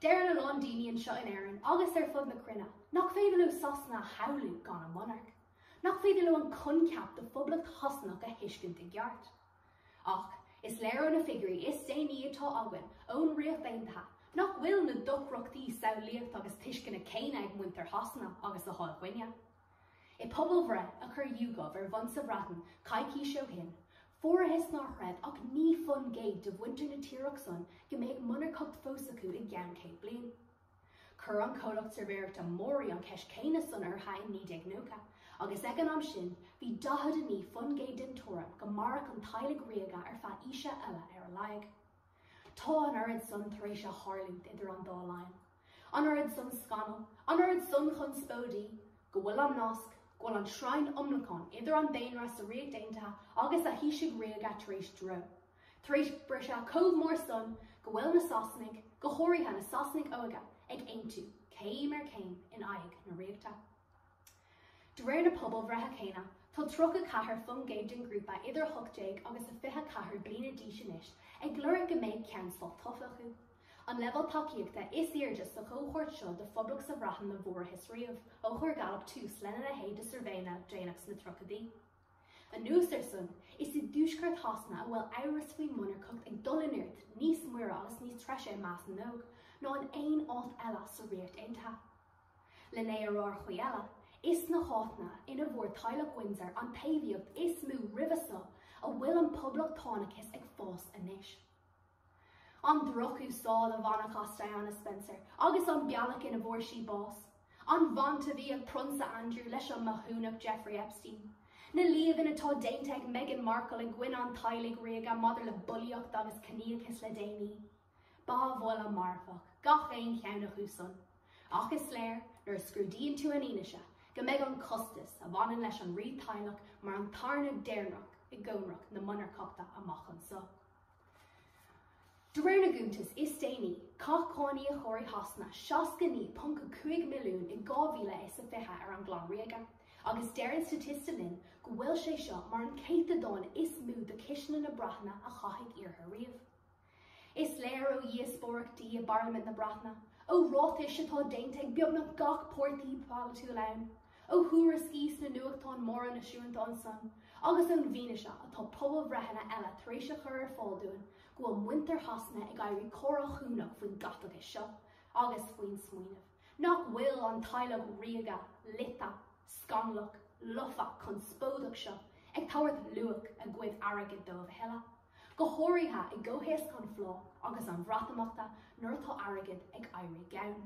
deireann a lán daoine anseo in Éirinn agus ar fud na cruinne nach féidir leo Sasana a shamhlú gan a monarc, nach féidir leo an coincheap de phoblacht Shasanach a thuiscint i gceart. Ach is léir ó na figiúirí is déanaí atá againn ón Ríocht Aontaithe nach bhfuil na deacrachtaí samhlaíochta agus tuisceana céanna ag muintir Shasana agus atá againne. I bpobalbhreith a chuir YouGov ar bhun sa Bhreatain coicís ó shin, fuarathas nár chreid ach 9% de mhuintir na tíreach san go mbeadh monarcacht fós acu i gceann 100 bliain. Chuir an comhlacht suirbhéireachta Mori an cheist chéanna san orthu in 1990 agus ag an am sin bhí 49% den tuairim go mairfeadh an teaghlach ríoga ar feadh aoise eile ar a laghad. Tá an oiread san tar éis a tharlúint idir an dá linn. An oiread san scannal, an oiread san conspóidí, go bhfuil an nasc, go bhfuil an sreang iomlacáin idir an daonra sa Ríocht Aontaithe agus a thaoisigh ríoga tar éis dreo, tar éis briseadh chomh mór san go bhfuil na Sasanaigh, go háirithe na Sasanaigh óga, ag aontú, céim ar chéim, in aghaidh na Ríochta. De réir na pobalbhreithe céanna, tá 34% den ghrúpa idir 18 agus 24 bliana d'aois anois ag lorg go mbeadh ceann stáit tofa acu, an leibhéal tacaíochta is airde sa chohórt seo do phoblacht sa Bhreatain a bhfuarathas riamh ó chuir Gallup tús lena leithéid de suirbhéanna déanach sna tríochaidí. Anuas ar san, is i dtuaisceart Shasana a bhfuil amhras faoin monarcacht ag dul i neart níos moire agus níos treise i measc na n-óg ná in aon áit eile sa Ríocht Aontaithe. Len é a rá ar chaoi eile, is sna háiteanna ina bhfuair teaghlach Windsor an taobhaíocht is mó roimhe so a bhfuil an poblachtánachas ag fás anois. An drochúsáid a baineadh as Diana Spencer agus an bealach ina bhfuair sí bás, an bhaint a bhí ag Prionsa Andrew leis an mathúnach Jeffrey Epstein, na líomhain atá déanta ag Meghan Markle i gcoinne an teaghlaigh ríoga maidir le bulaíocht agus ciníochas le déanaí. Ba bhuille marfach gach aon cheann acu san. Ach is léir, nuair a scrúdaíonn tú an fhianaise, go mbeidh an costas a bhaineann leis an rítheaghlach mar an tairne deireanach i gcónracht na monarcachta amach anso. De réir na gcuntas is déanaí, chaith cáiníocóirí Shasana 69.5 milliún i 2020 ar an gclann ríoga, agus deireann Statista linn go bhfuil sé seo mar an céatadán is mó de chisteanna na Breataine a caitheadh uirthi riamh. Is léir ó dhíospóireachtaí i bParlaimint na Breataine, ó ráitis atá déanta ag beagnach gach páirtí polaitiúil ann, ó thuairiscí sna nuachtáin móra náisiúnta ansan, agus ón bhfianaise atá pobalbhreitheanna eile tar éis a chur ar fáil dúinn, go bhfuil muintir Shasana ag éirí corrathúnach faoin gcaiteachas seo agus faoin smaoineamh nach bhfuil an teaghlach ríoga loite, scannalach, lofa, conspóideach seo ag tabhairt luach a gcuid airgid dóibh a thuilleadh, go háirithe i gcomhthéacs an phlá agus an Bhreatimeachta nuair atá airgead ag éirí gann.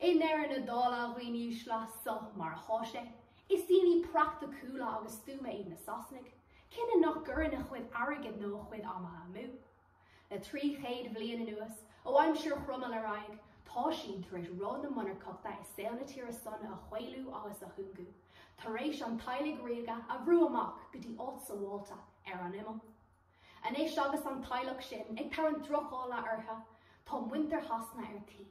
I ndeireadh na dála, a dhaoine uaisle, seo mar atá sé. Is daoine praiticiúla agus stuama iad na Sasanaigh, cine nach gcuireann a chuid airgid nó a chuid ama amú. Le 300 bhliain anuas, ó aimsir Chromail ar aghaidh, tá siad tar éis ról na monarcachta i saol na tíre san a mhaolú agus a chúngú, tar éis an teaghlaigh ríoga a bhrú amach go dtí áit sabháilte ar an imeall. Anois agus an teaghlach sin ag tarraingt drochdhála orthu, tá muintir Shasana ar tí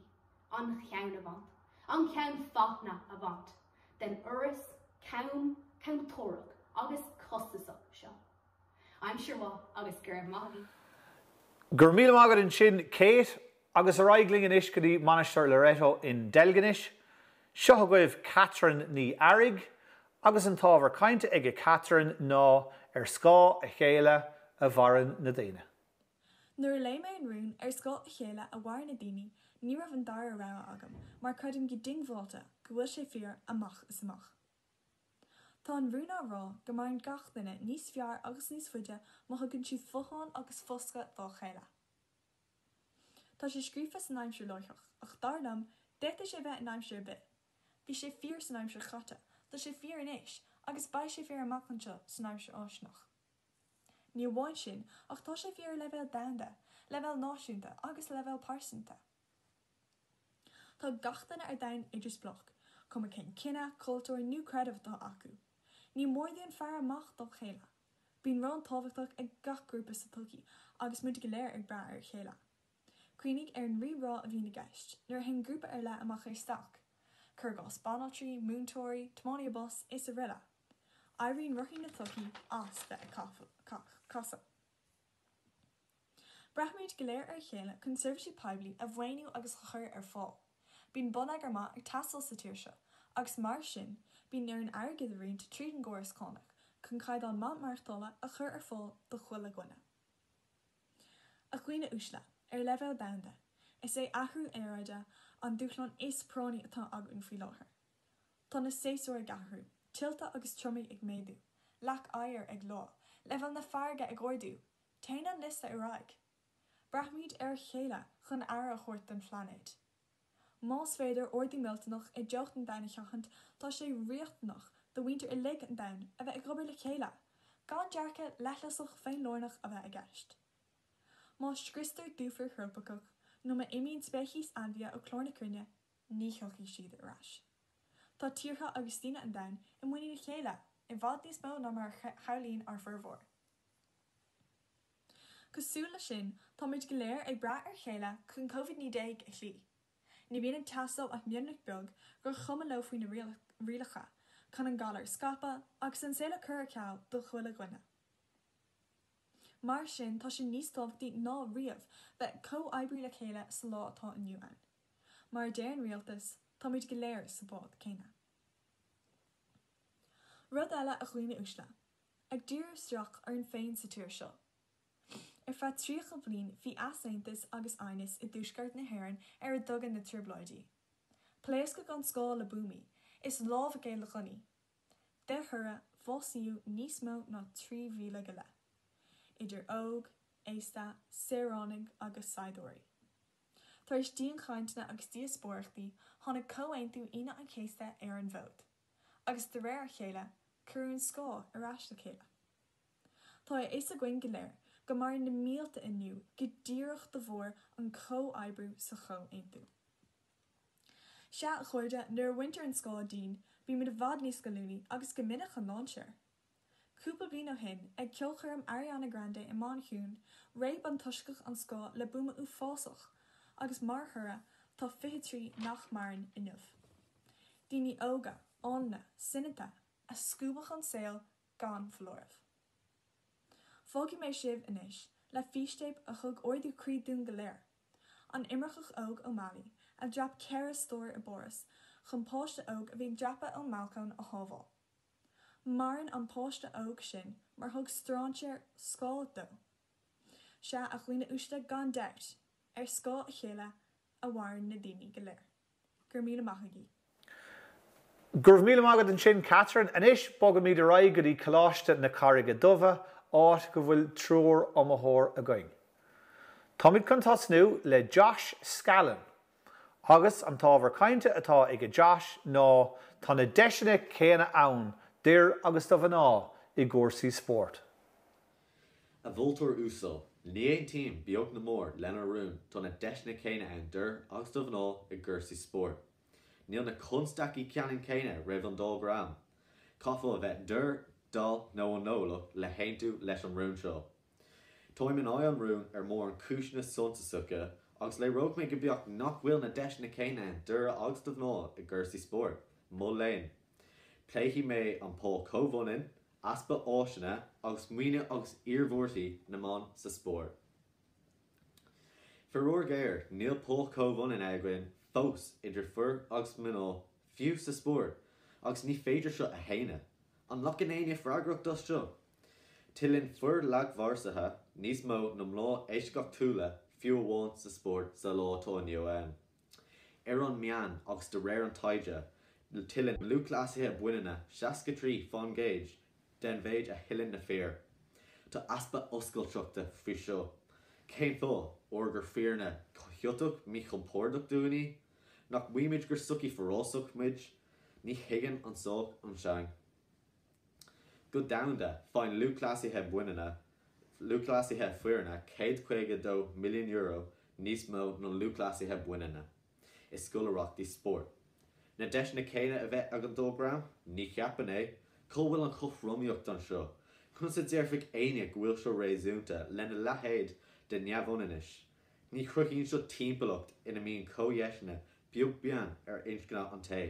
an cheann a bhaint, an ceann faithne a bhaint, den fhoras cam, camtórach agus costasach seo. Aimsir mhaith agus go raibh maith agaibh. Go raibh míle maith agat ansin Kate, agus ar aghaidh linn anois go dtí Mainistir Loreto in Deilginis. Seo agaibh Catherine Ní Fhearraigh, agus an t-ábhar cainte aige Catherine ná Ar Scáth a Chéile a Mhaireann na Daoine. Nuair a léigh mé an rún Ar scáth a chéile a mhaireann na daoine, ní raibh an dara rogha agam mar creidim go diongbháilte go bhfuil sé fíor amach is amach. Tá an rún á rá go maireann gach duine níos fearr agus níos faide má thugann siad fothán agus foscadh dá chéile. Tá sé scríofa san aimsir láithreach, ach dar liom, d'fhéadfadh sé bheith in aimsir ar bith. Bhí sé fíor san aimsir chaite, tá sé fíor anois, agus beidh sé fíor amach anseo san aimsir fháistineach. Ní amháin sin, ach tá sé fíor ar leibhéal domhanda, leibhéal náisiúnta agus leibhéal pearsanta. Tá gach duine ar domhan idirspleách, cuma cén cine, cultúr nó creideamh atá acu. Ní mór dúinn faire amach dá chéile. Bíonn ról tábhachtach ag gach grúpa sa tsochaí agus muid go léir ag brath ar a chéile. Cuimhnigh ar an rí-rá a bhíonn i gceist nuair a théann grúpa ar leith amach ar stailc. Cuir i gcás banaltraí, múinteoirí, tiománaithe bus is aroile. Éiríonn rothaí na sochaí as bheith ag casadh. Braithimid go léir ar a chéile chun seirbhísí poiblí a mhaoiniú agus a chur ar fáil. Bíonn bonneagar maith ag teastáil sa tír seo agus mar sin bíonn orainn airgead a roinnt tríd an gcóras cánach chun caighdeán maith maireachtála a chur ar fáil do chuile dhuine. A dhaoine uaisle, ar leibhéal domhanda, is é athrú aeráide an dúshlán is práinní atá againn faoi láthair. Tá na séasúir ag athrú, tuilte agus triomaigh ag méadú, leac oighir ag leá, leibhéal na farraige ag ardú, Téann an liosta ar aghaidh. Braithimid ar a chéile chun aire a thabhairt don phláinéad. Más féidir ardú millteanach i dteocht an domhain a sheachaint, tá sé riachtanach do mhuintir uilig an domhain a bheith ag obair le chéile, gan dearcadh leithleasach féinlárnach a bheith i gceist. Má scriostar dufair thrópaiceach nó má imíonn speicis ainmhithe ó chlár na cruinne, ní thiocfaidh siad ar ais. Tá tíortha agus daoine an domhain i muinín a chéile i bhfad níos mó ná mar a shamhlaíonn ár bhformhór. Cosúil leis sin, táimid go léir ag brath ar chéile chun Covid-19 a chloí. Ní bhíonn ag teastáil ach mionlach beag gur chuma leo faoi na rialacha chun an galar a scaipeadh agus an saol a chur ar ceal do chuile dhuine. Mar sin, tá sé níos tábhachtaí ná riamh bheith ag comhoibriú le chéile sa lá atá inniu ann. Mar a deir an rialtas, táimid go léir sa bhád céanna. Rud eile, a dhaoine uaisle. Ag díriú isteach orainn féin sa tír seo. Ar feadh 30 bliain bhí easaontas agus aighneas i dtuaisceart na hÉireann ar a dtugadh na Trioblóidí. Pléascadh an scáth le buamaí, is lámhach é le gunnaí. De thoradh, bhásaíodh níos mó ná 3,000 go leith. Idir óg, aosta, saoránaigh agus saighdiúirí. Tar éis dianchainteanna agus díospóireachtaí, tháinig Comhaontú Aoine an Chéasta ar an bhfód. Agus de réir a chéile, Cuireadh an scáth ar ais le chéile. Tá a fhios againn go léir go maireann na mílte inniu go díreach de bharr an chomhoibriú sa chomhaontú. Sea, a chairde, nuair a bhaintear an scáth dínn, bímid i bhfad níos goilliúnaí agus go minic an dainséar. Cúpla bliain ó shin, ag ceolchoirm Ariana Grande i Manchain, réab an toisceach an scáth le buama uafásach agus mar thoradh tá 23 nach maireann inniu. Daoine óga, áilne, soineanta, a scuabadh ón saol gan foláireamh. Fágfaidh mé sibh anois le fístéip a thug ardú croí dúinn go léir, an imirceach óg ó Mali a dhreap 4 stór i bPáras chun páiste óg a bhí ag dreapadh ón mbalcóin a shábháil. Maireann an páiste óg sin mar thug strainséir scáth dó. Sea, a dhaoine uaisle, gan dabht, ar scáth a chéile a mhaireann na daoine go léir. Go raibh míle maith agaibh. Go raibh míle maith agat ansin, Catherine. Anois, bogaimid ar aghaidh go dtí Coláiste na Carraige Duibhe, áit go bhfuil triúr iomaitheoir againn. Táimid chun tosnú le Josh Scallon. Agus an t-ábhar cainte atá aige Josh ná tá na deiseanna céanna ann d'fhir agus do mhná i gcúrsaí spóirt. A mholtóir uasal, ní aontaím, beag na mór, lena rún, tá na deiseanna céanna ann d'fhir agus do mhná i gcúrsaí spóirt. Níl na constaicí ceannann céanna roimh an dá dhream. Caithfeá a bheith daor, dall nó aineolach le haontú leis an rún seo. Táim in aghaidh an rúin ar mórán cúiseanna suntasacha agus léireoidh mé go beacht nach bhfuil na deiseanna céanna ann d'fhir agus do mhná i gcúrsaí spóirt. Mo léan. Pléifidh mé an pá comhionann, easpa áiseanna agus maoiniú agus iarmhairtí na mban sa spórt. Faraor géar, níl pá comhionann againn fós idir fir agus mná, fiú sa spórt, agus ní féidir seo a shéanadh. An nglacann éinne freagracht as seo? Tuilleann fir lagmharsaithe níos mó ná mná eisceachtúla fiú amháin sa spórt sa lá atá inniu ann. Ar an meán, agus de réir an taighde, tuilleann lúthchleasaithe baineanna 63 fán gcéad den mhéid a thuilleann na fir. Tá easpa oscailteachta faoi seo. Cén fáth? Óir gur fírinne chiotach míchompordach dúinn í? Nach maímid gur sochaí forásach muid? Ní thuigeann an sách an seang. Go domhanda, faigheann lúthchleasaithe baineanna, lúthchleasaithe fireanna €152 milliún níos mó ná lúthchleasaithe baineanna i scoláireachtaí spóirt. Na deiseanna céanna a bheith ag an dá dhream? Ní cheapaim é. Cá bhfuil an chothromaíocht anseo? Conas a déarfadh éinne go bhfuil seo réasúnta lena leithéid de neamhionannais? Ní chruthaíonn seo timpeallacht ina mbíonn comhdheiseanna beag beann ar inscne an té.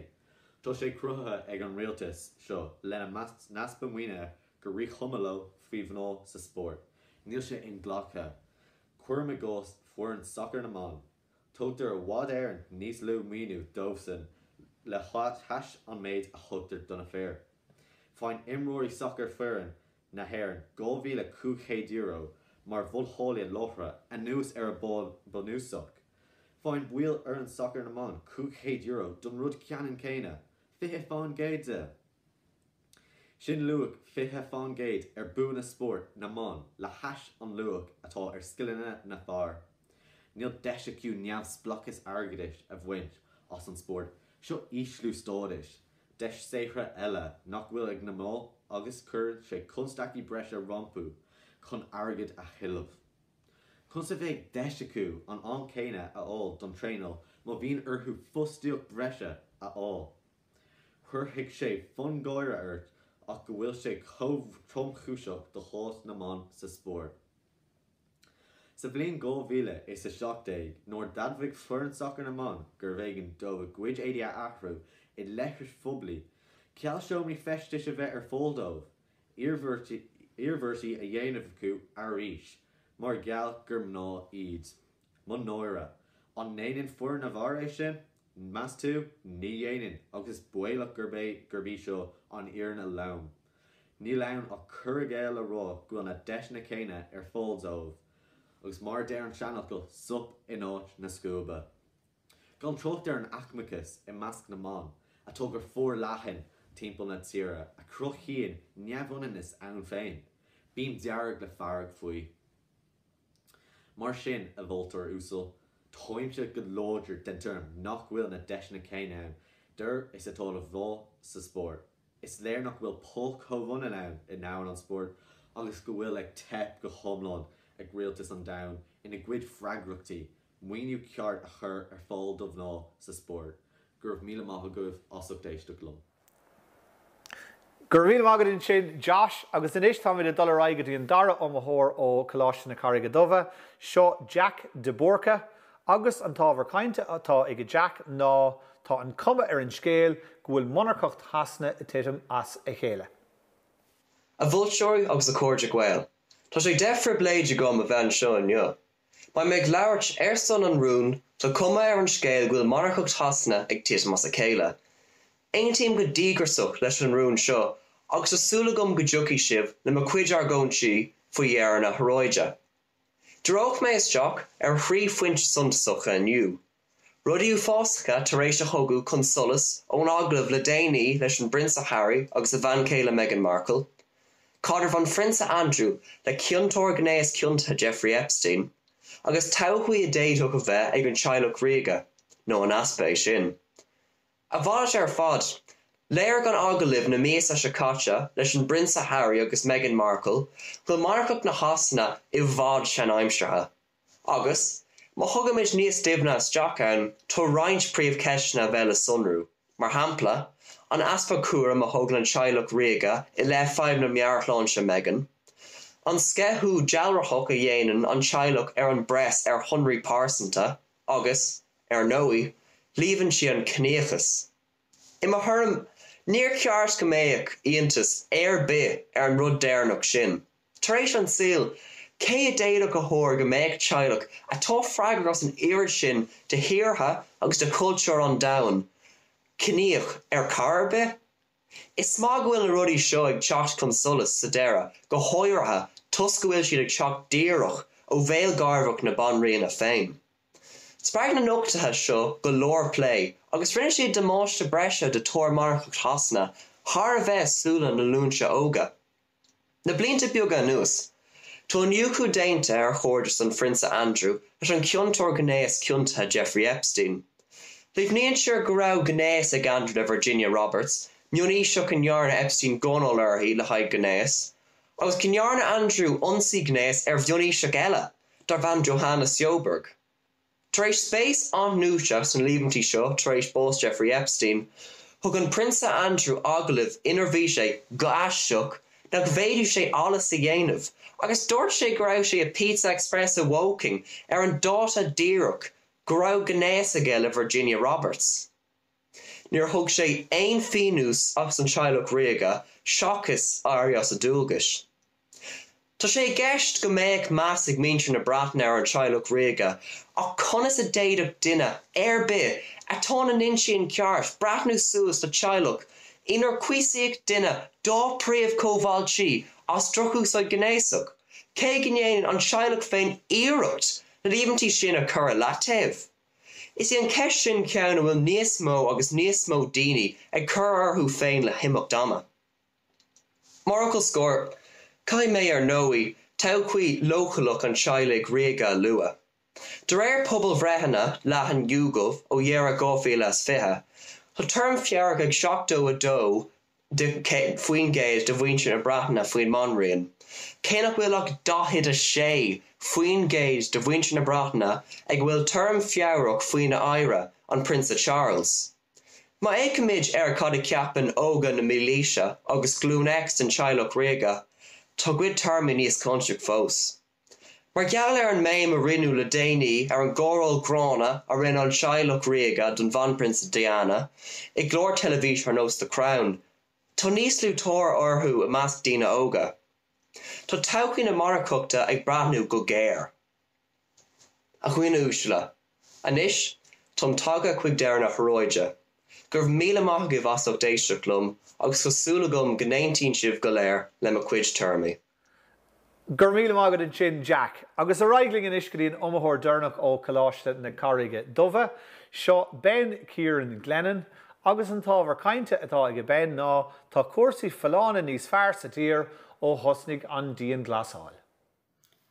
Tá sé cruthaithe ag an rialtas seo lena n-easpa maoinithe gur ríchuma leo faoi mhná sa spórt. Níl sé inghlactha. Cuirim i gcás foireann sacair na mban. Tugtar i bhfad Éireann níos lú maoiniú dóibhsan le hais an méid a thugtar do na fir. Faigheann imreoirí sacair foireann na hÉireann €2,500 mar bhuntháille láithre anuas ar a bpá bunúsach. Faigheann baill fhoireann sacair na mban €500 don rud ceannann céanna, 20% de. Sin luach 20% ar buanna spóirt na mban le hais an luach atá ar scileanna na bhfear. Níl deis acu neamhspleáchas airgeadais a bhaint as an spórt, seo ísliú stádais, deis saothraithe eile nach bhfuil ag na mná agus cuireann sé constaicí breise rompu chun airgead a thuilleamh. Conas a bheidh deis acu an am céanna a fháil don traenáil má bhíonn orthu fostaíocht bhreise a fháil? Chuirfeadh sé fonn gáire ort ach go bhfuil sé chomh tromchúiseach do chás na mban sa spórt. Sa bhliain 2017 nuair a d'admhaigh foireann sacair na mban gurbh éigean dóibh a gcuid éadaí a athrú i leithris phoiblí ceal seomraí feistis a bheith ar fáil dóibh, iarmhairtí a dhéanamh acu arís mar gheall gur mná iad. Mo náire. An ndéanann foireann na bhfear é sin? Meas tú? Ní dhéanann agus is baolach gurb é gurb í seo an fhírinne lom. Níl ann ach cur i gcéill le rá go bhfuil na deiseanna céanna ar fáil dóibh. Agus mar a deir an seanfhocal, sop in áit na scuaibe. Gan trácht ar an aicmeachas i measc na mban, atá go forleathan timpeall na tíre, a chruthaíonn neamhionannas ann féin. Bím dearg le fearg faoi. Mar sin, a mholtóir uasal, táimse go láidir den tuairim nach bhfuil na deiseanna céanna ann d'fhir is atá do mhná sa spórt. Is léir nach bhfuil pá comhionann ann i ndomhan an spóirt agus go bhfuil ag teip go hiomlán ag rialtais an domhain ina gcuid freagrachtaí maoiniú ceart a chur ar fáil do mhná sa spórt. Go raibh míle maith agaibh as ucht éisteacht liom. Go raibh míle maith agat ansin Josh agus anois táimid ag dul ar aghaidh go dtí an dara iomaitheoir ó Coláiste na Carraige Duibhe, seo Jack de Búrca agus an t-ábhar cainte atá ag Jack ná tá an cuma ar an scéal go bhfuil monarcacht Shasana ag titim as a chéile. A mholtóirí agus a chairde Gael, Tá sé de phribhléid agam a bheith anseo inniu. Beidh mé ag labhairt ar son an rúin tá cuma ar an scéal go bhfuil monarcacht Shasana ag titim as a chéile. Aontaím go díograiseach leis an rún seo agus tá súil agam go dtiocfaidh sibh le mo chuid argóintí faoi dheireadh na hóráide. Díreoidh mé isteach ar thrí phointe suntasacha inniu. Rudaí uafásacha tar éis a thigeadh chun solais ón agallamh le déanaí leis an bPrionsa Harry agus a bhean chéile Meghan Markle, caidreamh an Phrionsa Andrew le ciontóir gnéas ciontaithe Jeffrey Epstein, agus todhchaí a d'fhéadfadh a bheith ag an teaghlach ríoga, nó an easpa é sin. A mhalairt ar fad, léirigh an agallamh na míosa seo caite leis an bPrionsa Harry agus Meghan Markle go bhfuil monarcacht na Shasana i bhfad seanaimseartha. Agus, má thugaimid níos doimhne isteach ann, tá roinnt príomhcheisteanna a bheith le sonrú, mar shampla, an easpa cúraim a thógann an teaghlach ríoga i leith fadhbanna meabhairshláinte Meghan, an sceitheadh dealraitheach a dhéanann an teaghlach ar an bpreas ar shonraí pearsanta, agus, ar ndóigh, líomhaintí an chiníochais. I mo thuairim, níor cheart go mbeadh iontas ar bith ar an rud deireanach sin. Tar éis an tsaoil, cé a d'fhéadfadh a thuar go mbeadh teaghlach atá freagrach as an oiread sin de thíortha agus de chultúir an domhain, ciníoch ar chor ar bith? Is maith go bhfuil na rudaí seo ag teacht chun solais sa deireadh, go háirithe toisc go bhfuil siad ag teacht díreach ó bhéal garmhac na Banríona féin. Spreag na nochtuithe seo go leor plé agus rinne siad damáiste breise do tóir monarcacht Shasana thar a bheith i súile na nglúinte óga. Le blianta beaga anuas, tá iniúchadh déanta ar chairdeas an Phrionsa Andrew leis an chiontóir gnéas ciontaithe Jeffrey Epstein. Líomhnaítear go raibh gnéas ag Andrew le Virginia Roberts, mionaoiseach a ndearna Epstein gáinneáil uirthi le haghaidh gnéas, agus go ndearna Andrew ionsaí gnéas ar mhionaoiseach eile darb ainm Johanna Sjoberg. Tar éis spéis athnuaite sna líomhaintí seo tar éis bás Jeffrey Epstein, thug an Prionsa Andrew agallamh inar mhaígh sé, go haisteach, nach bhféadfadh sé allas a dhéanamh agus dúirt sé go raibh sé i Pizza Express i Woking ar an dáta díreach go raibh gnéas aige le Virginia Roberts. Níor thug sé aon phionós as an teaghlach ríoga seachas éirí as a dualgais. Tá sé i gceist go mbeadh meas ag muintir na Breataine ar an teaghlach ríoga ach conas a d'fhéadfadh duine ar bith atá ina n-intinn ceart breathnú suas le teaghlach inar cuíosódh duine dá príomh-chomhaltaí as drochúsáid ghnéasach, cé go ndéanann an teaghlach féin iarracht na líomhaintí sin a chur i leataobh? Is í an cheist sin ceann a bhfuil níos mó agus níos mó daoine ag cur orthu féin le himeacht ama. Mar fhocal scoir, caithfidh mé ar ndóigh todhchaí leochaileach an teaghlaigh ríoga a lua. De réir pobalbhreitheanna leathan YouGov ó dheireadh 2020, tá tuairim fabhrach ag 72 % de mhuintir na Breataine faoin mBanríon, cé nach bhfuil ach 46% de mhuintir na Breataine ag a bhfuil tuairim fabhrach faoina oidhre, an Prionsa Charles. Má fhéachaimid ar cad a cheapann óga na mílaoise agus Glúin X den teaghlach ríoga, tá a gcuid tuairimí níos contúirteach fós. Mar gheall ar an mbéim a rinneadh le déanaí ar an gcóireáil ghránna a rinne an teaghlach ríoga don Bhanprionsa Diana i gcláir teilifíse ar nós The Crown, tá níos lú tóir orthu i measc daoine óga. Tá todhchaí na monarcachta ag breathnú go géar. A dhaoine uaisle, anois táim tagtha chuig deireadh na hóráide. Go raibh míle maith agaibh as ucht éisteacht liom agus tá súil agam go n-aontaíonn sibh go léir le mo chuid tuairimí. Go raibh míle maith agat ansin Jack. Agus ar aghaidh linn anois go dtí an iomaitheoir deireanach ó Choláiste na Carraige Duibhe. Seo Ben Kieran Glennon agus an t-ábhar cainte atá aige Ben ná tá cúrsaí folláine níos fearr sa tír ó thosnaigh an dianghlasáil.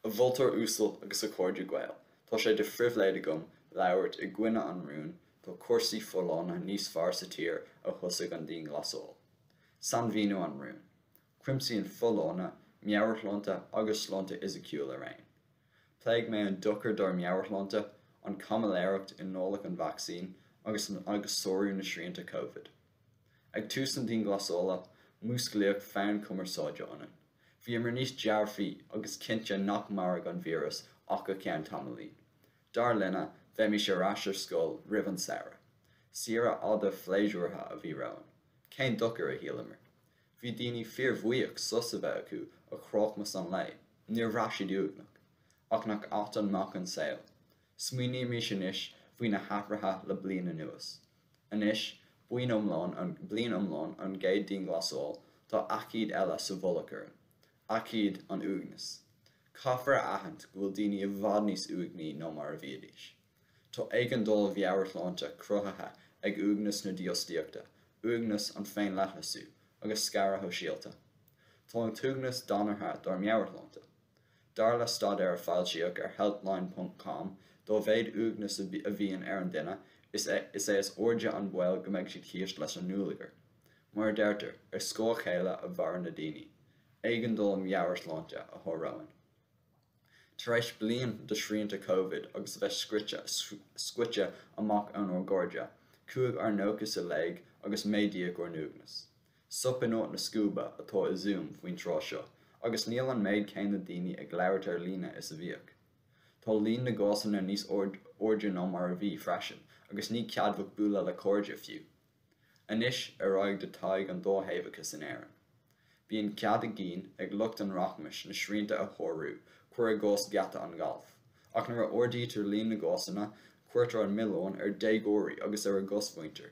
A mholtóir uasal agus a chairde Gael, tá sé de phribhléid agam labhairt i gcoinne an rúin tá cúrsaí folláine níos fearr sa tír ó thosaigh an dianghlasáil. Sainmhíniú an rúin. Cuimsíonn folláine, meabhairshláinte agus sláinte fhisiciúil araon. Pléifidh mé an dochar dár meabhairshláinte, an chaimiléireacht i ndáileadh an vacsaín agus agus sárú na srianta Covid. Ag tús na dianghlasála, músclaíodh fonn cumarsáide ionainn. Bhíomar níos dearfaí agus cinnte nach mairfeadh an víreas ach go ceann tamaillín. Dar linne, bheimis ar ais ar scoil roimh an samhradh. Saoire fhada phléisiúrtha a bhí romhainn. Cén dochar, a shíleamar. Bhí daoine fíorbhuíoch sos a bheith acu ó chráchmas an lae, níor bhraith siad uaigneach. Ach nach ait an mac an saol. Smaoinímis anois faoi na hathruithe le bliain anuas. Anois, bliain iomlán bliain iomlán ón gcéad dianghlasáil, tá aicíd eile sa mhullach orainn. Aicíd an uaignis. Caithfear a aithint go bhfuil daoine i bhfad níos uaigní ná mar a bhídís. Tá éigeandáil mheabhairshláinte cruthaithe ag uaigneas na dífhostaíochta, uaigneas an féinleithleasú agus scaradh shóisialta. Tá an t-uaigneas danartha dár meabhairshláinte. Dar le staidéar a foilsíodh ar Healthline ponc com, dá mhéad uaigneas a bhíonn ar an duine, is é is airde an baol go mbeidh siad thíos leis an ndúlagar. Mar a deirtear, ar scáth a chéile a mhaireann na daoine. Éigeandáil mheabhairshláinte atá romhainn. Tar éis bliain de shrianta Covid agus a bheith scoite scoite amach ónár gcairde, chuaigh ár ndóchas i léig agus méadaíodh ár n-uaigneas. Sop in áit na scuaibe atá i Zoom faoin tráth seo agus níl an méid céanna daoine ag labhairt ar líne is a bhíodh. Tá líon na gcásanna níos airde ná mar a bhí freisin agus ní ceadmhach bualadh le cairde fiú. Anois ar aghaidh do Tadhg an dáthaobhachas in Éirinn. Bíonn cead a gcinn ag lucht an rachmais na srianta a shárú, cuir i gcás geata an ghailf. Ach nuair a ardaítear líon na gcásanna, cuirtear an milleán ar dhéagóirí agus ar a gcosmhuintir.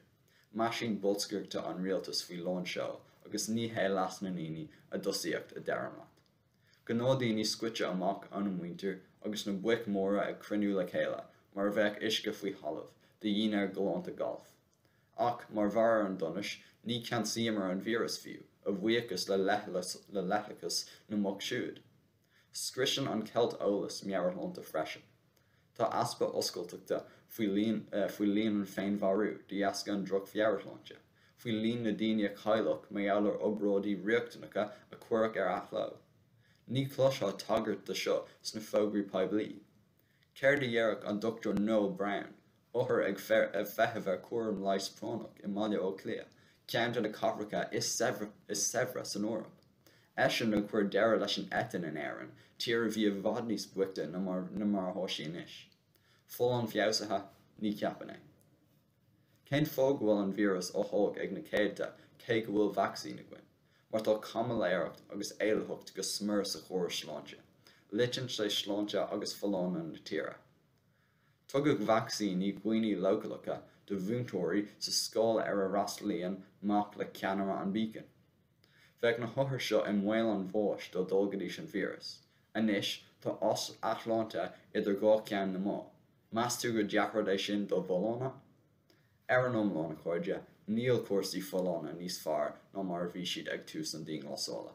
Meaisín bolscaireachta an rialtais faoi lán seoil agus ní hé leas na ndaoine a dtosaíocht a deirim leat. Gnáthdhaoine scoite amach óna muintir agus na boic mhóra ag cruinniú le chéile mar a bheadh uisce faoi thalamh do dhinnéar galánta gailf. Ach, mar bharr ar an donais, ní cheansaíomar an víreas fiú, a bhuíochas le leithleachas na mboc siúd. Scriosann an ceilt-eolas meabhairshláinte freisin. Tá easpa oscailteachta faoi líon faoi líon an féinmharú de dheasca an droch-mheabhairshláinte, faoi líon na ndaoine a cailleadh mar gheall ar obráidí riachtanacha a cuireadh ar athló. Ní chloisfeá tagairt do seo sna fógraí poiblí. Céard a déarfadh an Dr Noel Browne, othar ag feitheamh ar chúram leighis práinneach i mBaile Átha Cliath, ceann de na cathracha is saibhre san Eoraip? Eisean a chuir deireadh leis an eitinn in Éirinn, tír a bhí i bhfad níos boichte ná mar atá sí anois. Folláine feabhsaithe? Ní cheapaim é. Cén fáth go bhfuil an víreas á tholg ag na céadta cé go bhfuil vacsaín againn? Mar tá caimiléireacht agus éillitheacht go smior sa chóras sláinte. Loiteann sé sláinte agus folláine na tíre. Tugadh vacsaíní dhaoine leochaileacha do mhúinteoirí sa scoil ar a fhreastalaíonn mac le ceannaire an Beacon. Bheadh na hothair seo i mbaol an bháis dá dtolgfaidís an víreas. Anois, tá a sláinte idir dhá cheann na meá. Meas tú gur dea-rud é sin dá bhfolláine? Ar an iomlán, a chairde, níl cúrsaí folláine níos fearr ná mar a bhí siad ag tús an dianghlasála.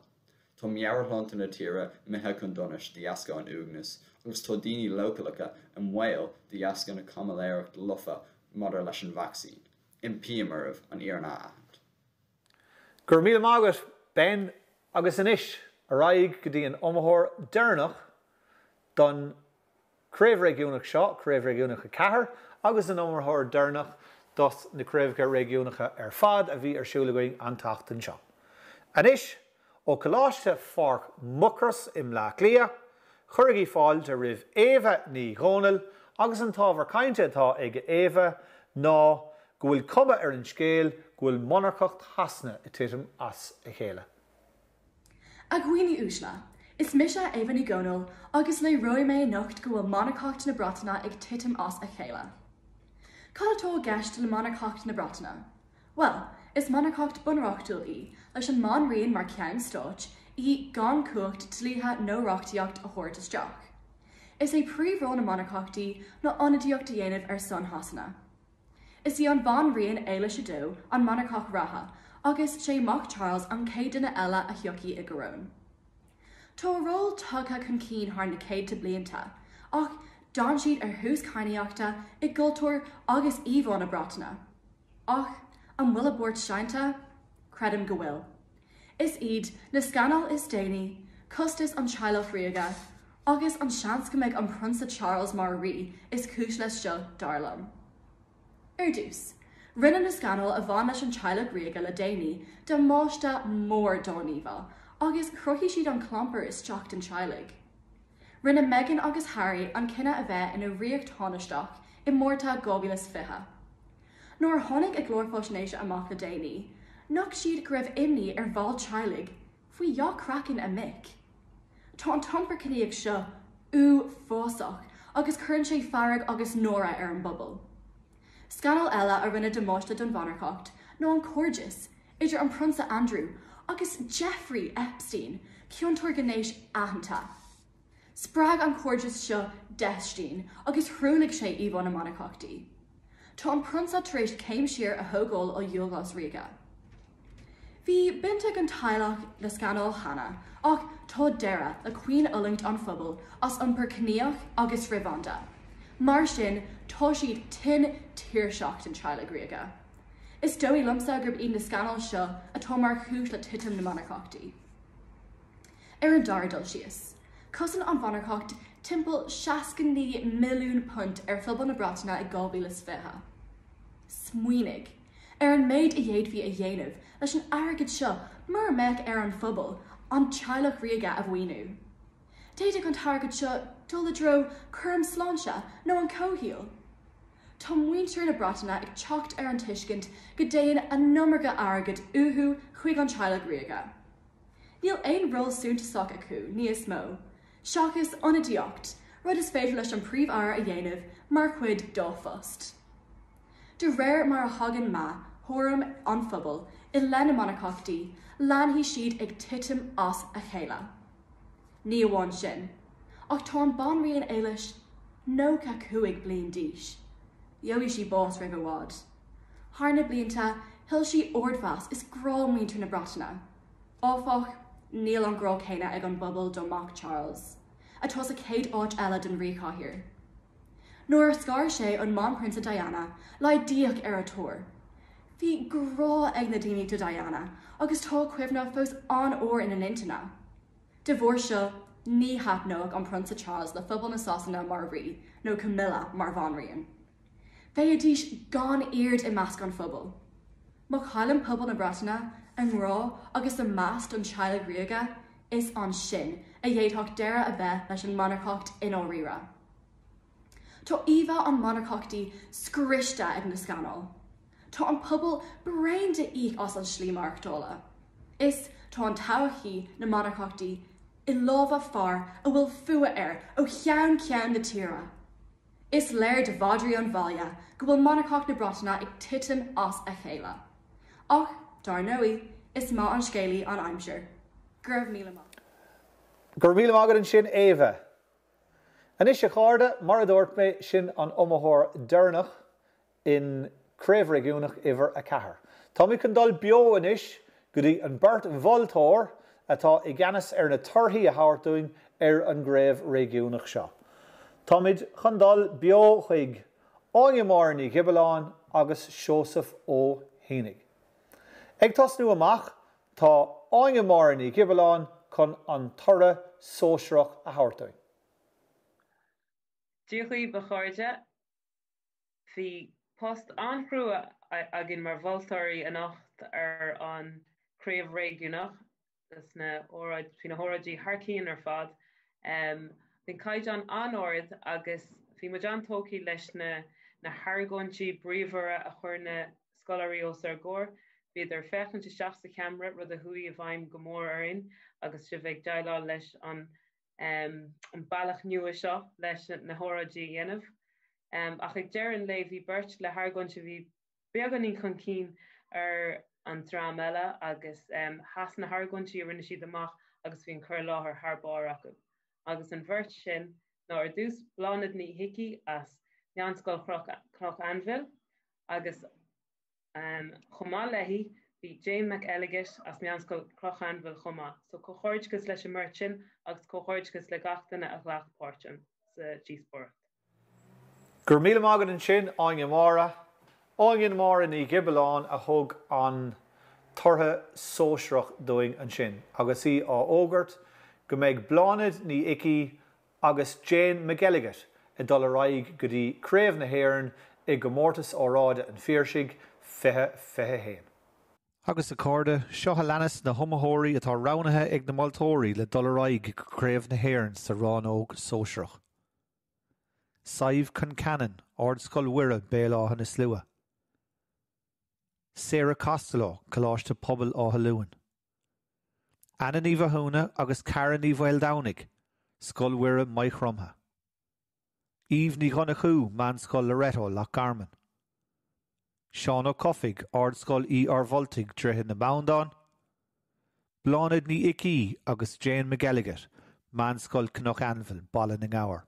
Tá meabhairshláinte na tíre imithe chun donais de dheasca an uaignis agus tá daoine leochaileacha i mbaol de dheasca na caimiléireachta lofa maidir leis an vacsaín. Impím oraibh an fhírinne a aithint. Go raibh míle maith agat, Ben, agus anois ar aghaidh go dtí an iomaitheoir deireanach don Craobh Réigiúnach seo, Craobh Réigiúnach 4, agus an iomaitheoir deireanach dos na craobhacha réigiúnacha ar fad a bhí ar siúl againn an tseachtain seo. Anois, ó Coláiste Pháirc Mhucrois i mBleá Cliath, cuirigí fáilte roimh Éabha Ní Dhomhnaill agus an t-ábhar cainte atá ag Éabha ná go bhfuil cuma ar an scéal go bhfuil monarcacht Shasana ag titim as a chéile. A dhaoine uaisle, is mise Éabha Ní Dhomhnaill agus léireoidh mé anocht go bhfuil monarcacht na Breataine ag titim as a chéile. Cad atá i gceist le monarcacht na Breataine? Bhuel, is monarcacht bunreachtúil í, leis an mBanríon mar cheann stáit, í gan cumhacht dlíthe nó reachtaíocht a thabhairt isteach. Is é príomhról na monarcachtaí ná ionadaíocht a dhéanamh ar son Shasana. Is í an Bhanríon Éilis 2 an monarcach reatha agus sé mac Charles an chéad duine eile a thiocfaidh i gcoróin. Tá a ról tagtha chun cinn thar na céadta blianta, ach d'fhan siad ar thús cadhnaíochta i gcultúr agus íomhá na Breataine. Ach an bhfuil a bport seinnte? Creidim go bhfuil. Is iad na scannail is déanaí, costas an teaghlach ríoga, agus an seans go mbeidh an Prionsa Charles mar rí is cúis leis seo, dar liom. Ar dtús, rinne na scannail a bhain leis an teaghlach ríoga le déanaí damáiste mór dá n-íomhá agus chruthaigh siad an clampar isteach den teaghlaigh. Rinne Meghan agus Harry an cinneadh a bheith ina ríocht thánaisteach i Márta 2020. Nuair a tháinig a gclár faisnéise amach le déanaí, nocht siad go raibh imní ar bhaill teaghlaigh faoi dhath craicinn a mic. Tá an t-iompar ciníoch seo uafásach agus cuireann sé fearg agus náire ar an bpobal. Scannal eile a rinne damáiste don mhonarcacht ná an cairdeas idir an Prionsa Andrew agus Jeffrey Epstein, ciontóir gnéis aitheanta. Spreag an cairdeas seo déistin agus thruailligh sé íomhá na monarcachtaí. Tá an prionsa tar éis céim siar a thógáil ó dhualgais ríoga. Bhí baint ag an teaghlach le scannail cheana ach tá deireadh le caoinfhulaingt an phobail as iompar ciníoch agus frithbhanda. Mar sin, tá siad tinn tuirseach den teaghlach ríoga. Is dóigh liomsa gurb iad na scannail seo atá mar chúis le titim na monarcachtaí. Ar an dara dul síos, chosain an mhonarcacht timpeall £69 milliún ar phobal na Breataine i 2020. Smaoinigh ar an méid a d'fhéadfaí a dhéanamh leis an airgead seo mura mbeadh ar an phobal an teaghlach ríoga a mhaoiniú. D'fhéadfadh an t-airgead seo dul i dtreo cúram sláinte nó an comhshaoil. Tá muintir na Breataine ag teacht ar an tuiscint go dtéann an iomarca airgid uathu chuig an teaghlach ríoga. Níl aon ról suntasach acu níos mó, seachas ionadaíocht, rud is féidir leis an Príomh-Aire a dhéanamh mar chuid dá phost. De réir mar a thagann meath thuairim an phobail i leith na monarcachtaí, leanfaidh siad ag titim as a chéile. Ní amháin sin, ach tá an Banríon Éilis 95 bliain d'aois. Gheobhaidh sí bás roimh i bhfad. Thar na blianta, thuill sí ardmheas is grá muintir na Breataine. Áfach, níl an grá céanna ag an bpobal dá mac Charles, atá sa chéad áit eile den ríchathaoir. Nuair a scar sé ón mBanprionsa Diana, laghdaíodh ar a tóir. Bhí grá ag na daoine do Diana agus tá a cuimhne fós an-fhuar ina n-intinne. De bharr seo, ní thaitneodh an Prionsa Charles le phobal na Sasana mar rí nó Camilla mar bhanríon. Bheidís gan aird i measc an phobail. Má chailleann pobal na Breataine a ngrá agus a meas don teaghlach ríoga, is ansin a d'fhéadfadh deireadh a bheith leis an monarcacht i ndáiríre. Tá íomhá an monarcachtaí scriosta ag na scannail. Tá an pobal bréan de íoc as an slí maireachtála. Is tá an todhchaí na monarcachtaí i lámha fear a bhfuil fuath air ó cheann ceann na tíre. Is léir do mhadraí an bhaile go bhfuil monarcacht na Breataine ag titim as a chéile. Ach, dar ndóigh, is maith an scéalaí an aimsir. Go raibh míle maith. Go raibh míle maith agat ansin, Éabha. Anois, a chairde, mar a dúirt mé, sin an iomaitheoir deireanach in Craobh Réigiúnach Uimhir 4. Táimid chun dul beo anois go dtí an beirt mholtóir atá i gceannas ar na torthaí a thabhairt dúinn ar an gCraobh Réigiúnach seo. Táimid chun dul beo chuig Áine Máire Ní Ghibealláin agus Seosamh Ó hÉanaigh. Ag tosnú amach, tá Áine Máire Ní Ghibealláin chun an toradh sóisearach a thabhairt dúinn. Dia dhaoibh a chairde. Bhí post an-chrua againn mar mholtóirí anocht ar an Chraobh Réigiúnach sna bhí na hóráidí thar cionn ar fad. Bhí an caighdeán an-ard agus bhí muid an-tógtha leis na na hargóintí bríomhara a chuir na scoláirí os ár gcomhair. Bhíodar ag féachaint isteach sa cheamara, rud a chuaigh i bhfeidhm go mór orainn agus sibh ag déileáil leis an an bealach nua seo leis na hóráidí a dhéanamh. Ach ag deireadh an lae bhí beirt le hargóint a bhí beagáinín chun cinn ar an dream eile agus sheas na hargóintí a rinne siad amach agus bhí an cur i láthair thar barr acu. Agus an bheirt sin ná ar dtús Bláthnaid Ní hIcí as Meánscoil Chnoc Ainbhil agus Chomh maith léi, bhí Jane McElligott as Meánscoil Chloich Cheannfhóil chomh maith. So comhghairdeachas leis an mbeirt sin agus comhghairdeachas le gach duine a ghlac páirt sa díospóireacht. Go raibh míle maith agat ansin, Áine Máire. Áine Máire Ní Ghibealláin a thug an toradh sóisearach dúinn ansin agus í á fhógairt go mbeidh Bláthnaid Ní Icí agus Jane McElligott ag dul ar aghaidh go dtí Craobh na hÉireann i gComórtas Óráide an Phiarsaigh 2021. Agus a chairde, seo a leanas na hiomaitheoirí atá roghnaithe ag na moltóirí le dul ar aghaidh go Craobh na hÉireann sa rannóg sóisearach. Sadhbh Concannon, Ardscoil Mhuire, Béal Átha na Slua. Sarah Costello, Coláiste Pobail Átha Luain. Anna Ní Mhathúna agus Cara Ní Mhaoldomhnaigh, Scoil Mhuire Maigh Chromtha. Eve Ní Dhonnchú, Meánscoil Loreto, Loch Garman. Seán Ó Cofaigh, Ardscoil Uí Fhearbhaltaigh, Droichead na mBanndán. Bláthnaid Ní Icí agus Jane McElligott, Meánscoil Cnoc Ainbhil, Baile na nGabhar.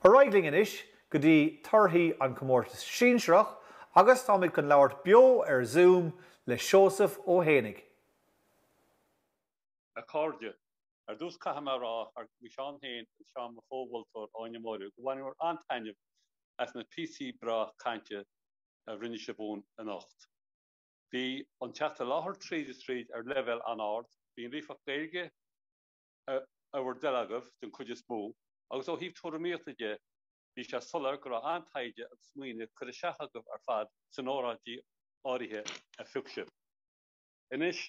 Ar aghaidh linn anois go dtí torthaí an chomórtais sinsearach agus táimid chun labhairt beo ar Zoom le Seosamh Ó hÉanaigh. A chairde, ar dtús caithfidh mé a rá thar ceann Seán féin agus Seán mo chomh-mholtóir Áine Máire go bhaineamar an-taitneamh as na píosaí breá cainte a rinne sibh dúinn anocht. Bhí an teacht i láthair tríd is tríd ar leibhéal an-ard, bhí an líofacht Gaeilge ar bhur dtoil agaibh den chuid is mó agus ó thaobh tuairimíochta de bhí sé soiléir go raibh an-taighde agus smaoineamh curtha isteach agaibh ar fad san óráidí áirithe a phioc sibh. Anois,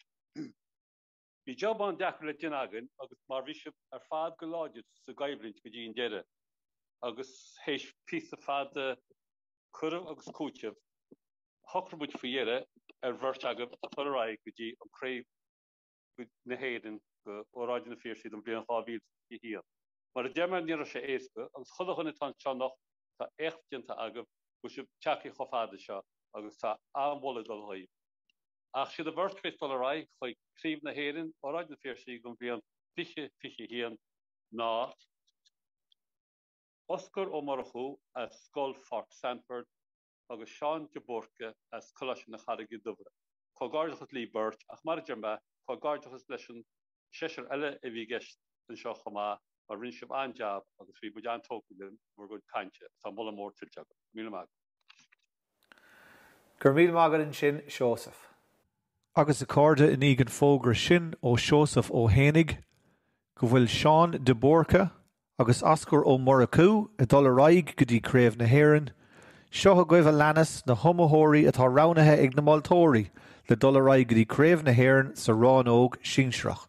bhí job an-deacair le déanamh againn agus mar bhí sibh ar fad go láidir sa gcoimhlint go dtí an deireadh agus théis píosa fada cur agus cúiteamh, shocraigh muid faoi dheireadh ar bheirt agaibh a chur ar aghaidh go dtí an craobh na hÉireann go Óráid an Phiarsaigh don bhliain 2021. Mar a deir mé ní raibh sé éasca agus chuile dhuine atá anseo anocht tá éacht déanta agaibh go bhfuil sibh tagtha chomh fada seo agus tá an-mholadh ag dul dhaoibh. Ach siad an bheirt a bheas ag dul ar aghaidh chuig Craobh na hÉireann, Óráid an Phiarsaigh don bhliain 2021 ná Osgur Ó Murchú as Scoil Pháirc Sandford agus Seán de Búrca as Coláiste na Carraige Duibhe. Comhghairdeachas libh beirt, ach mar a deir mé, comhghairdeachas leis an seisear eile a bhí i gceist anseo chomh maith mar rinne sibh an-jab agus bhí muid an-tógtha le bhur gcuid cainte agus tá moladh mór tuillte agaibh. Míle maith agat. Go raibh míle maith agat ansin Seosamh. Agus a chairde i ndiaidh an fógra sin ó Sheosamh Ó hÉanaigh go bhfuil Seán de Búrca agus Osgur Ó Murchú ag dul ar aghaidh go dtí Craobh na hÉireann, seo agaibh a leanas na hiomaitheoirí atá roghnaithe ag na moltóirí le dul ar aghaidh go dtí Craobh na hÉireann sa rannóg sinsearach.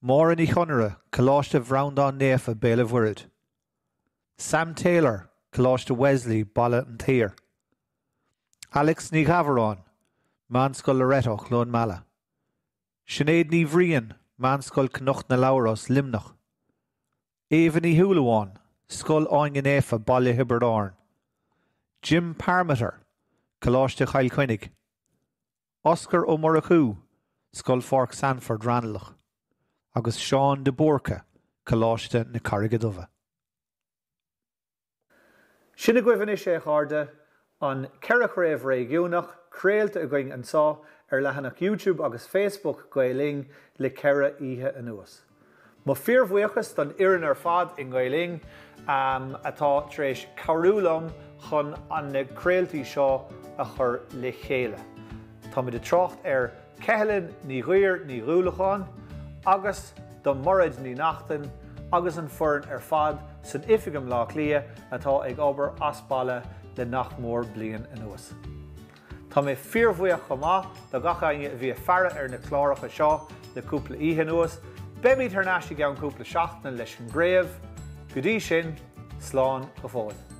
Máire Ní Chonaire, Coláiste Bhreandáin Naofa, Béal an Mhuirthead. Sam Taylor, Coláiste Wesley, Baile an tSaoir. Alex Ní Ghabharáin, Meánscoil Loreto, Cluain Meala. Sinéad Ní Bhriain, Meánscoil Cnoc na Labhras, Luimneach. Éabha Ní Shúilleabháin, Scoil Áine Naofa, Baile Thiobraid Árann. Jim Parmiter, Coláiste Chill Chainnigh. Osgur Ó Murchú, Scoil Pháirc Sandford, Raghnallach, agus Seán de Búrca, Coláiste na Carraige Duibhe. Sin agaibh anois é a chairde, an 4 chraobh réigiúnach craolta againn anseo ar leathanach YouTube agus Facebook Gael Linn le 4 oíche anuas. Mo fíorbhuíochas don fhoireann ar fad i nGael Linn atá tar éis cabhrú liom chun na craoltaí seo a chur le chéile. Táimid ag trácht ar Ceithleann Ní Ghuidhir Ní Dhúlacháin agus do Mhairéad Ní Neachtain agus an foireann ar fad san oifig i mBleá Cliath atá ag obair as baile le nach mór bliain anuas. Tá mé fíorbhuíoch chomh maith do gach éinne a bhí ag faire ar na cláracha seo le cúpla oíche anuas. Beimid thar n-ais i gceann cúpla seachtain leis an gcraobh. Go dtí sin, slán go fóill.